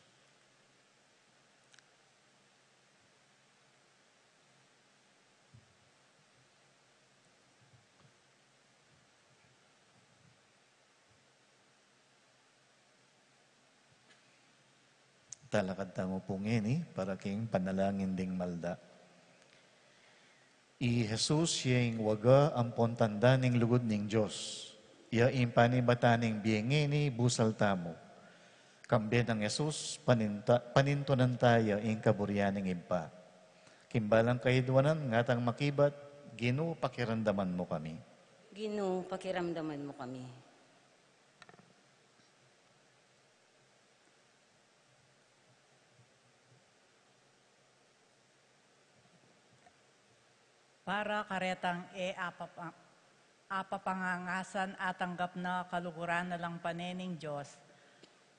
Talakad tamu pu ngeni para king panalangin ding malda. I Jesus ya ing waga ampon tanda ning lugud ning Dios. Ya ing panibatan ning bie ngeni busal tamu. Kambe nang Jesus, paninta-, panintunan ta ya ing kaburian ning Ibpa. King balang kaiduanan, ngatang makibat, Ginu, pakiramdaman mu kami. Ginu, pakiramdaman mu kami. Para karetang e apapa-, apapangangasan atanggap na kaluguran na lang pane ning Dios,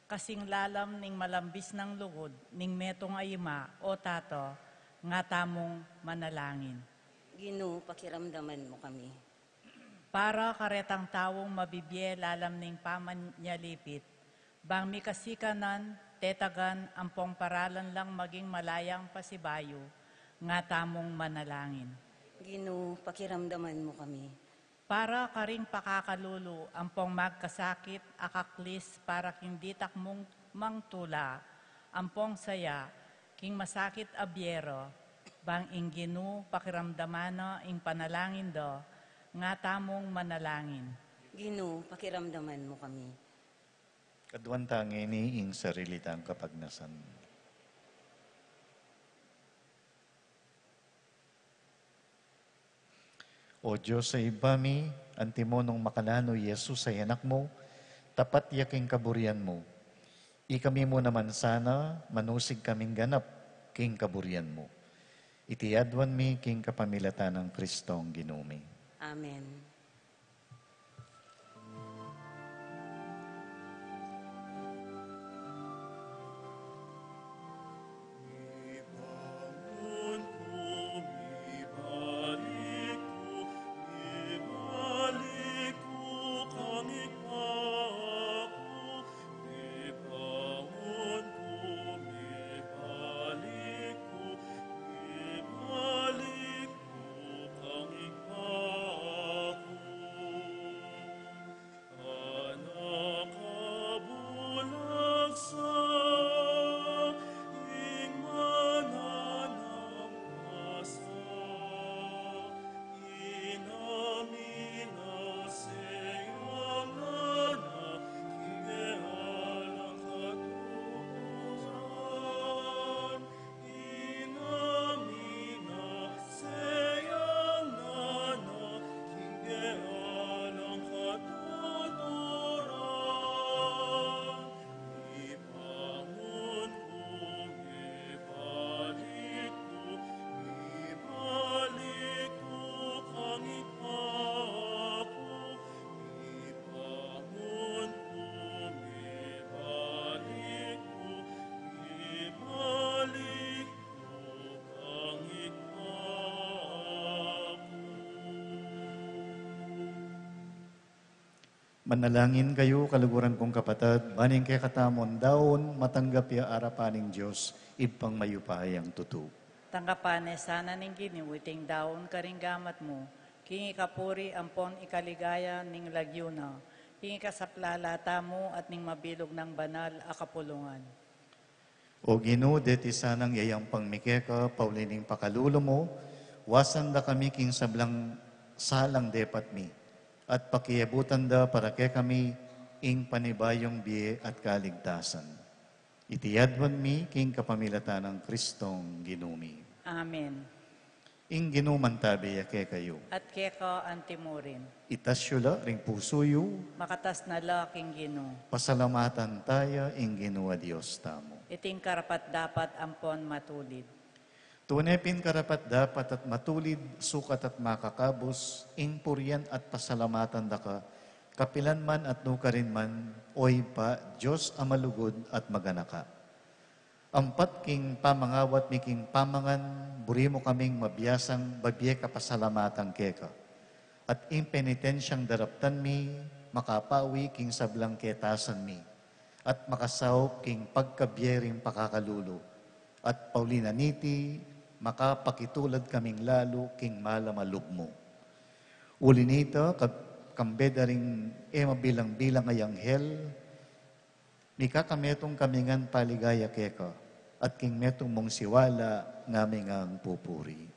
kasing lalam ning malambis nang lugud ning metung a ima o tato, nga tamung manalangin. Ginu, pakiramdaman mu kami. Para karetang taung mabibie lalam ning pamanyalipit, bang mikasikanan, tetagan, ampong paralan lang maging malayang pasibayu, nga tamung manalangin. Ginu, pakiramdaman mu kami. Para karing pakakalulu, ampong magkasakit, akaklis, para king ditak mung mangtula, ampong saya, king masakit a biero, bang ing Ginu pakiramdaman na ing panalangin da, nga tamung manalangin. Ginu, pakiramdaman mu kami. Kaduan ta ngeni ing sarili tang kapagnasan. O Dios a Ibpa mi, antimo nung makananu i Jesus a Anak mu, tapat ya king kaburian mu. Ikami mu naman sana, manusig kaming ganap king kaburian mu. Iti aduan mi king kapamilatan nang Kristong Ginu mi. Amen. Manalangin kayu, kaluguran kung kapatad, ban ing kekatamung daun matanggap ya arapan ning Dios, Ibpang mayupayang tutu. Tanggapan ne sana ning Ginu iting daun karing gamat mu, king ikapuri ampon ikaligaya ning lagyu na, king ikasaplala tamu at ning mabilug nang banal a kapulungan. O Ginu, deti sanang yayampang mi keka, pauli ning pakalulu mu, wasan da kami king sablang salang depat mi, at pakiabutan da para kekami ing panibayung bie at kaligtasan. Iti aduan mi king kapamilatan nang Kristong Ginu mi. Amen. Ing Ginu mantabi ya kekayu. At keka antimurin. Itas yu la ring pusu yu. Makatas na la king Ginu. Pasalamatan taya ing Ginu a Dios tamu. Iting karapat-dapat ampon matulid. Tune pin karapat-dapat at matulid, sukat at makakabus, ing purian at pasalamatan da ka, kapilan man at nukarin man, O Ibpa, Dios a malugud at maganaka. Ampat king pamangawat mi king pamangan, buri mu kaming mabiasang babie kapasalamatan keka. At ing penitensyang daraptan mi, makapawi king sablang ketasan mi, at makasaup king pagkabie ring pakakalulu, at pauli na niti, makapakitulad kaming lalu king malam a lub mu. Uli nita, kab-, kambe da ring e mabilang-bilang a anghel, mikakametung kami ngan paligaya keka, at king metung mung siwala ngaming pupuri.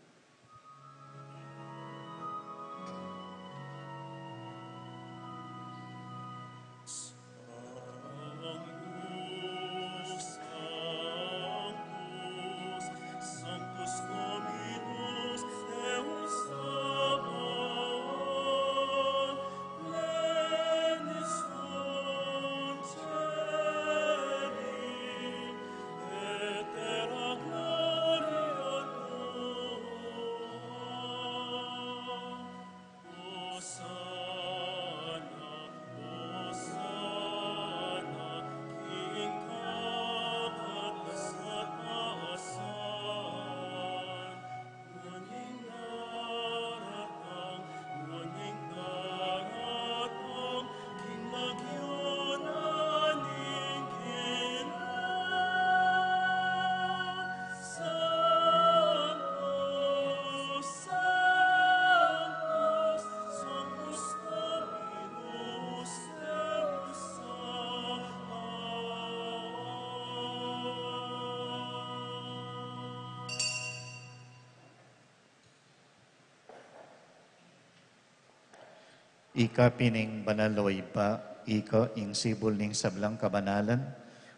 Ika pin ing banal, o Ibpa, ika ing sibul ning sablang kabanalan.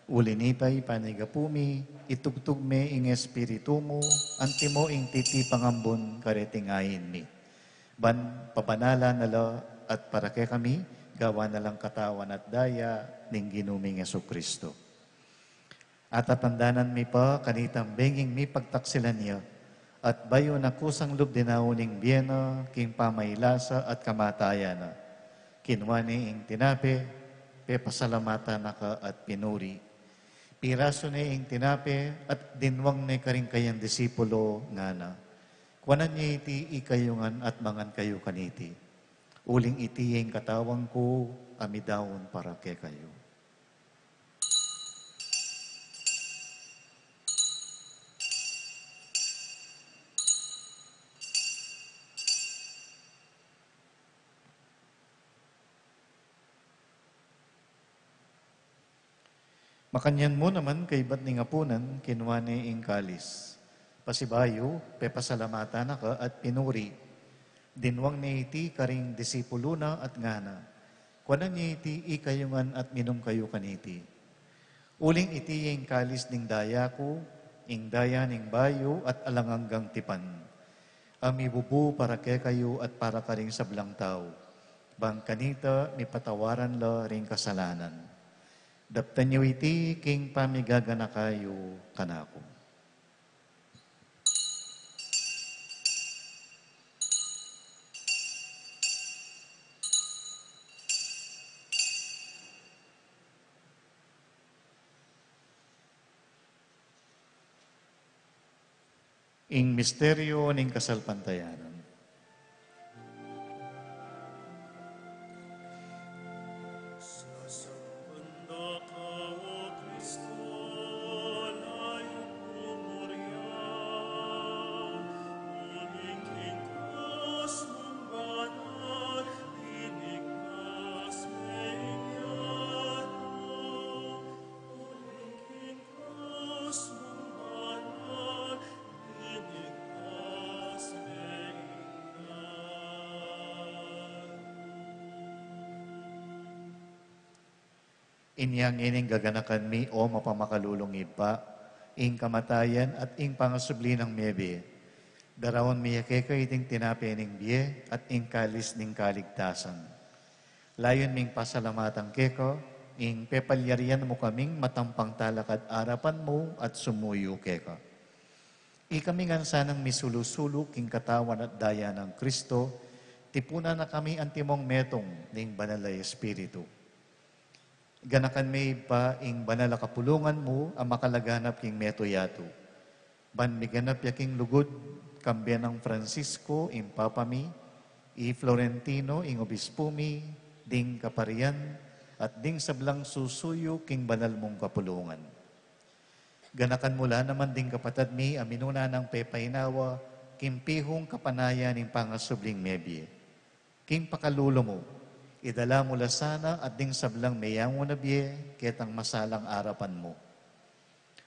Uli nita, ipanyawad mu, itubud me ing Espiritu mu, antimo ing titipang ambun kareting ain mi. Ban pabanalan na la at para kekami, gawan na lang katawan at daya ning Ginu ming Jesucristo. Atatandanan mi pa kanitang benging mipagtaksilan ya, at bayu na kusang lub dinaun ing bie na king pamailasa at kamatayan na. Kinua ne ing tinape, pepasalamatan na ka at pinuri. Pirasu ne ing tinape at dinwang ne karing kayang disipulo, ngana: Kuanan ye iti ikayu ngan at mangan kayu kaniti. Uling iti ing katawan ku a midaun para kekayu. Makanyan mu naman kaybat ning apunan, kinua ne ing kalis. Pasibayu, pepasalamatan na ka at pinuri. Dinwang ne iti karing disipulo na at ngana: Kuanan ye iti ikayu ngan at minum kayu kaniti. Uling iti ya ing kalis ning daya ku, ing daya ning bayu at alang anggang tipan, a mibubu para kekayu at para karing sablang tau, ban kanita mipatawaran la ring kasalanan. Daptan yu iti king pamigaganaka yu kanaku. Ing misteryu ning kasalpantayanan. Inya ngeni gaganakan mi, o mapamakalulung Ibpa, ing kamatayan at ing pangasubli nang mebie. Daraun mi ya keka iting tinape ning bie at ing kalis ning kaligtasan. Layun ming pasalamatan keka ing pepalyarian mu kaming matampang talakad arapan mu at sumuyu keka. Ikami ngan sanang misulu-sulu king katawan at daya nang Kristo, tipunan na kami antimong metung ning Banal a Espiritu. Ganakan me, Ibpa, ing banal a kapulungan mu a makalaganap king metung yatu. Ban miganap ya king lugud, kambe nang Francisco, ing Papa mi, i Florentino, ing Obispu mi, ding kaparian, at ding sablang susuyu king banal mung kapulungan. Ganakan mu la naman ding kapatad mi a minuna nang pepainawa king pihung kapanayan ning pangasubling mebie. King pakalulu mu, idala mu la sana at ding sablang meyangu na bie ketang masalang arapan mu.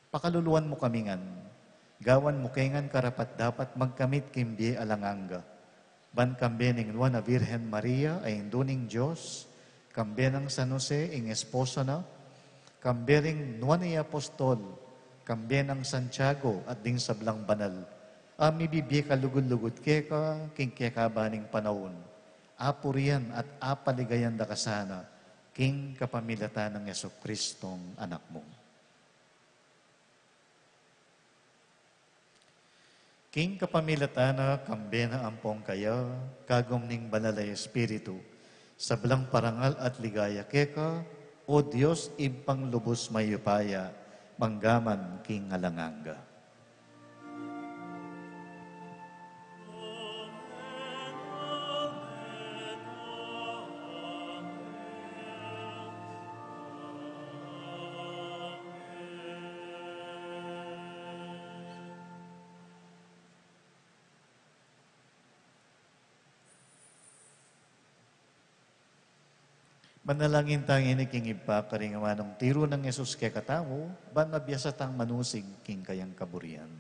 Pakaluluan mu kami ngan, gawan mu ke ngan karapat-dapat magkamit king bie alang angga. Ban kambe ning Nuan a Virgen Maria a Indu ning Dios, kambe nang San Jose ing esposo na, kambe ring nuan a apostol, kambe nang Santiago at ding sablang banal a mibibie kalugud-lugud keka king kekaban ning panaun, apurian at apaligayan da ka sana king kapamilatan nang Jesucristong Anak mu. King kapamilatan na, kambe na ampong kaya, kagum ning Banal a Espiritu, sablang parangal at ligaya keka, O Dios, Ibpang lubus mayupaya, manggaman king alang angga. Manalangin tang ini king Ibpa karing amanung tiru nang Jesus kekatamu, ban mabiasa tang manusig king kayang kaburian.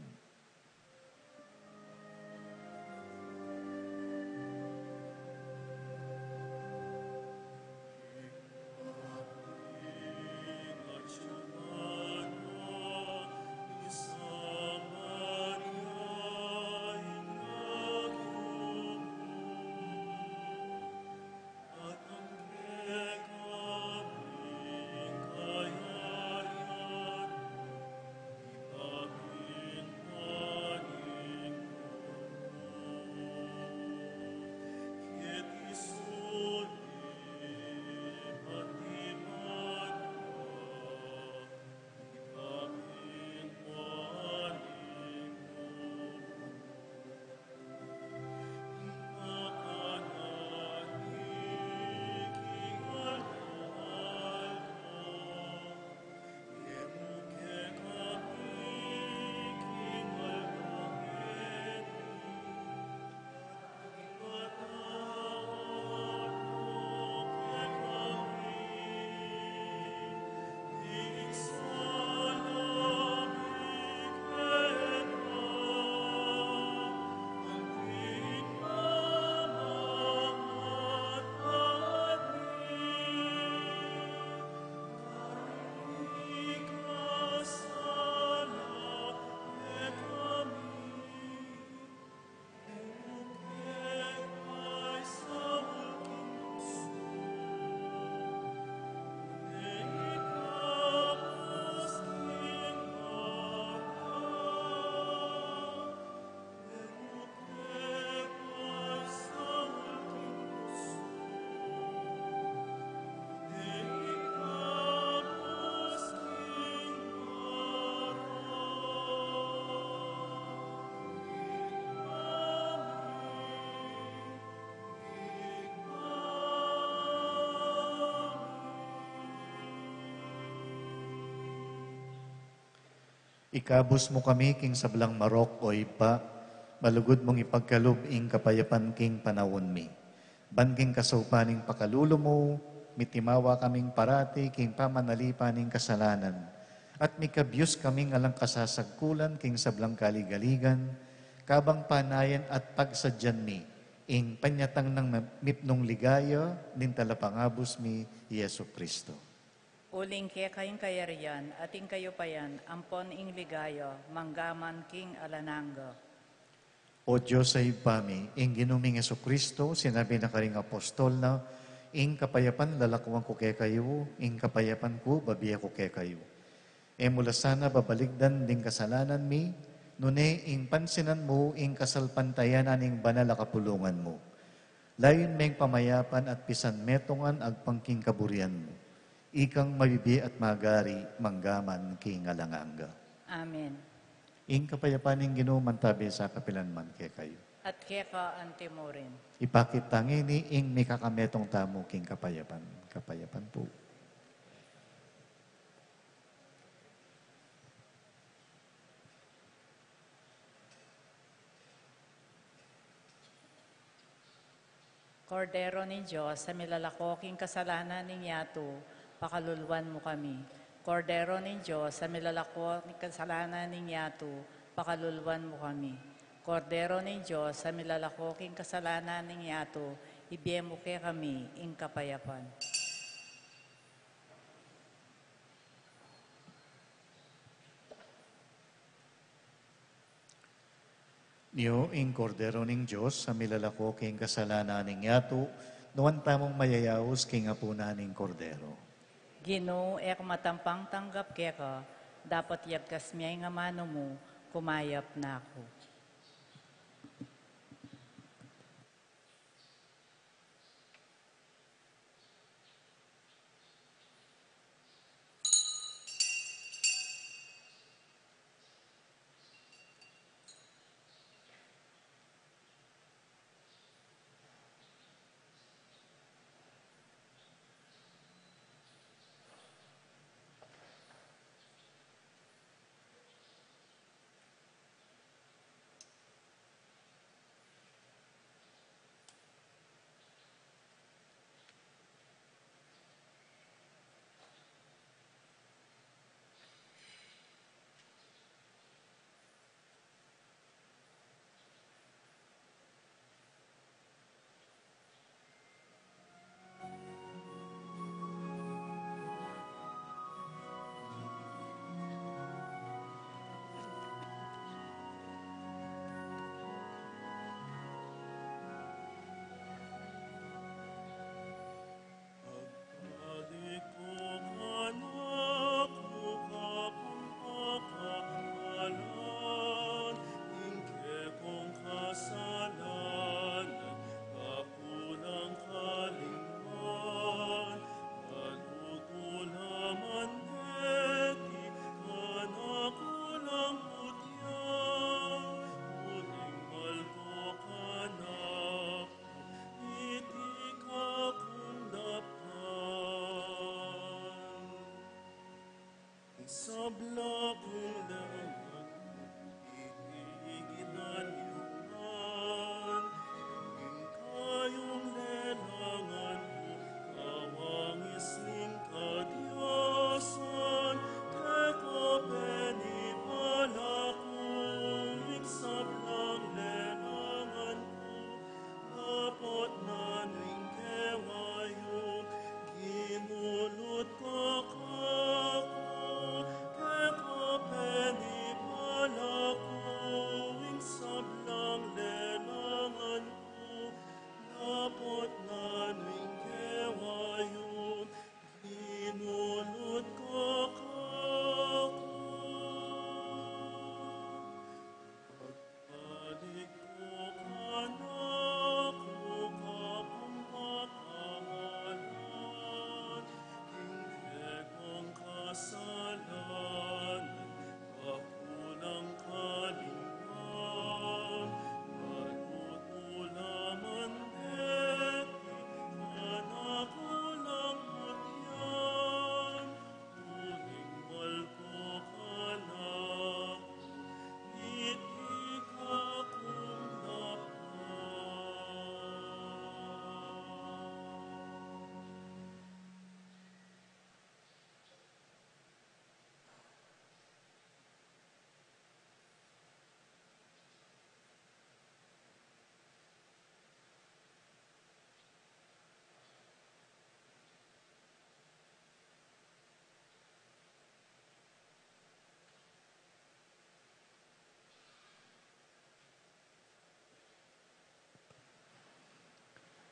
Ikabus mu kami king sablang marok, O Ibpa, malugud mung ipagkalub ing kapayapan king panaun mi. Ban king kasaupan ning pakalulu mu, mitimawa kaming parati king pamanalipan ning kasalanan, at mikabyus kaming alang kasasagkulan king sablang kaligaligan, kabang panayan at pagsadyan mi ing panyatang nang mipnung ligaya ning Talapangabus mi, Jesu Cristo. Uling keka ing kayarian at ing kayupayan ampon ing ligaya manggaman king alang angga. O Dios a Ibpa mi, ing Ginu ming Jesucristo, sinabi na karing apostol na, "Ing kapayapan lalakuan ku kekayu, ing kapayapan ku babie ku kekayu." E mu la sana babaligdan ding kasalanan mi, nune ing pansinan mu ing kasalpantayanan ning banal a kapulungan mu. Layun meng pamayapan at pisan metungan agpang king kaburian mu. Ikang mabibie at magari mangga man king alang angga. Amen. Ing kapayapan ning Ginu mantabi sa kapilan man kekayu. At keka antimurin. Ipakit ta ngeni ing mikakametung tamu king kapayapan. Kapayapan pu. Kordero ning Dios, a milalako king kasalanan ning yatu, pakaluluan mu kami. Kordero ning Dios, a milalako king kasalanan ning yatu, pakaluluan mu kami. Kordero ning Dios, a milalako king kasalanan ning yatu, ibie mu kekami ing kapayapan. Nyo ing Kordero ning Dios, a milalako king kasalanan ning yatu, nuan tamung mayayaus king apunan ning Kordero. Ginu, e ku matampang tanggap keka, dapot yagkas me ing amanu mu, kumayap na ku. Sabla kung lelangan, iti igitan yu man, ing kayung lelangan ku, kawangis ning kadiasan, keka penibalang ku, ing sablang lelangan ku, dapot nanu ing kewa yu, kinulut ka kaku, keka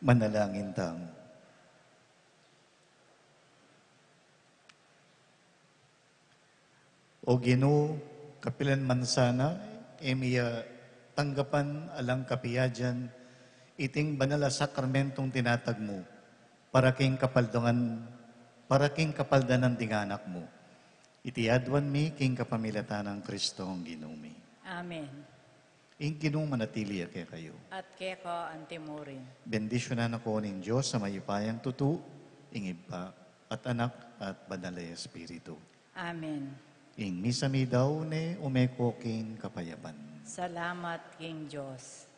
Manalangin tamu. O Ginu, kapilan man sana e mi ya tanggapan alang kapiajan iting banal a sakramentong tinatag mu para king kapaldangan, para king kapaldanan ding anak mu. Iti aduan mi king kapamilatan nang Kristong Ginu mi. Amen. Ing Ginu manatili ya kekayu. At keka antimurin. Bendisyunan na kayu ning Dios a mayupayang tutu, ing Ibpa, at Anak, at Banal a Espiritu. Amen. Ing misa mi daun e, ume ko king kapayapan. Salamat king Dios.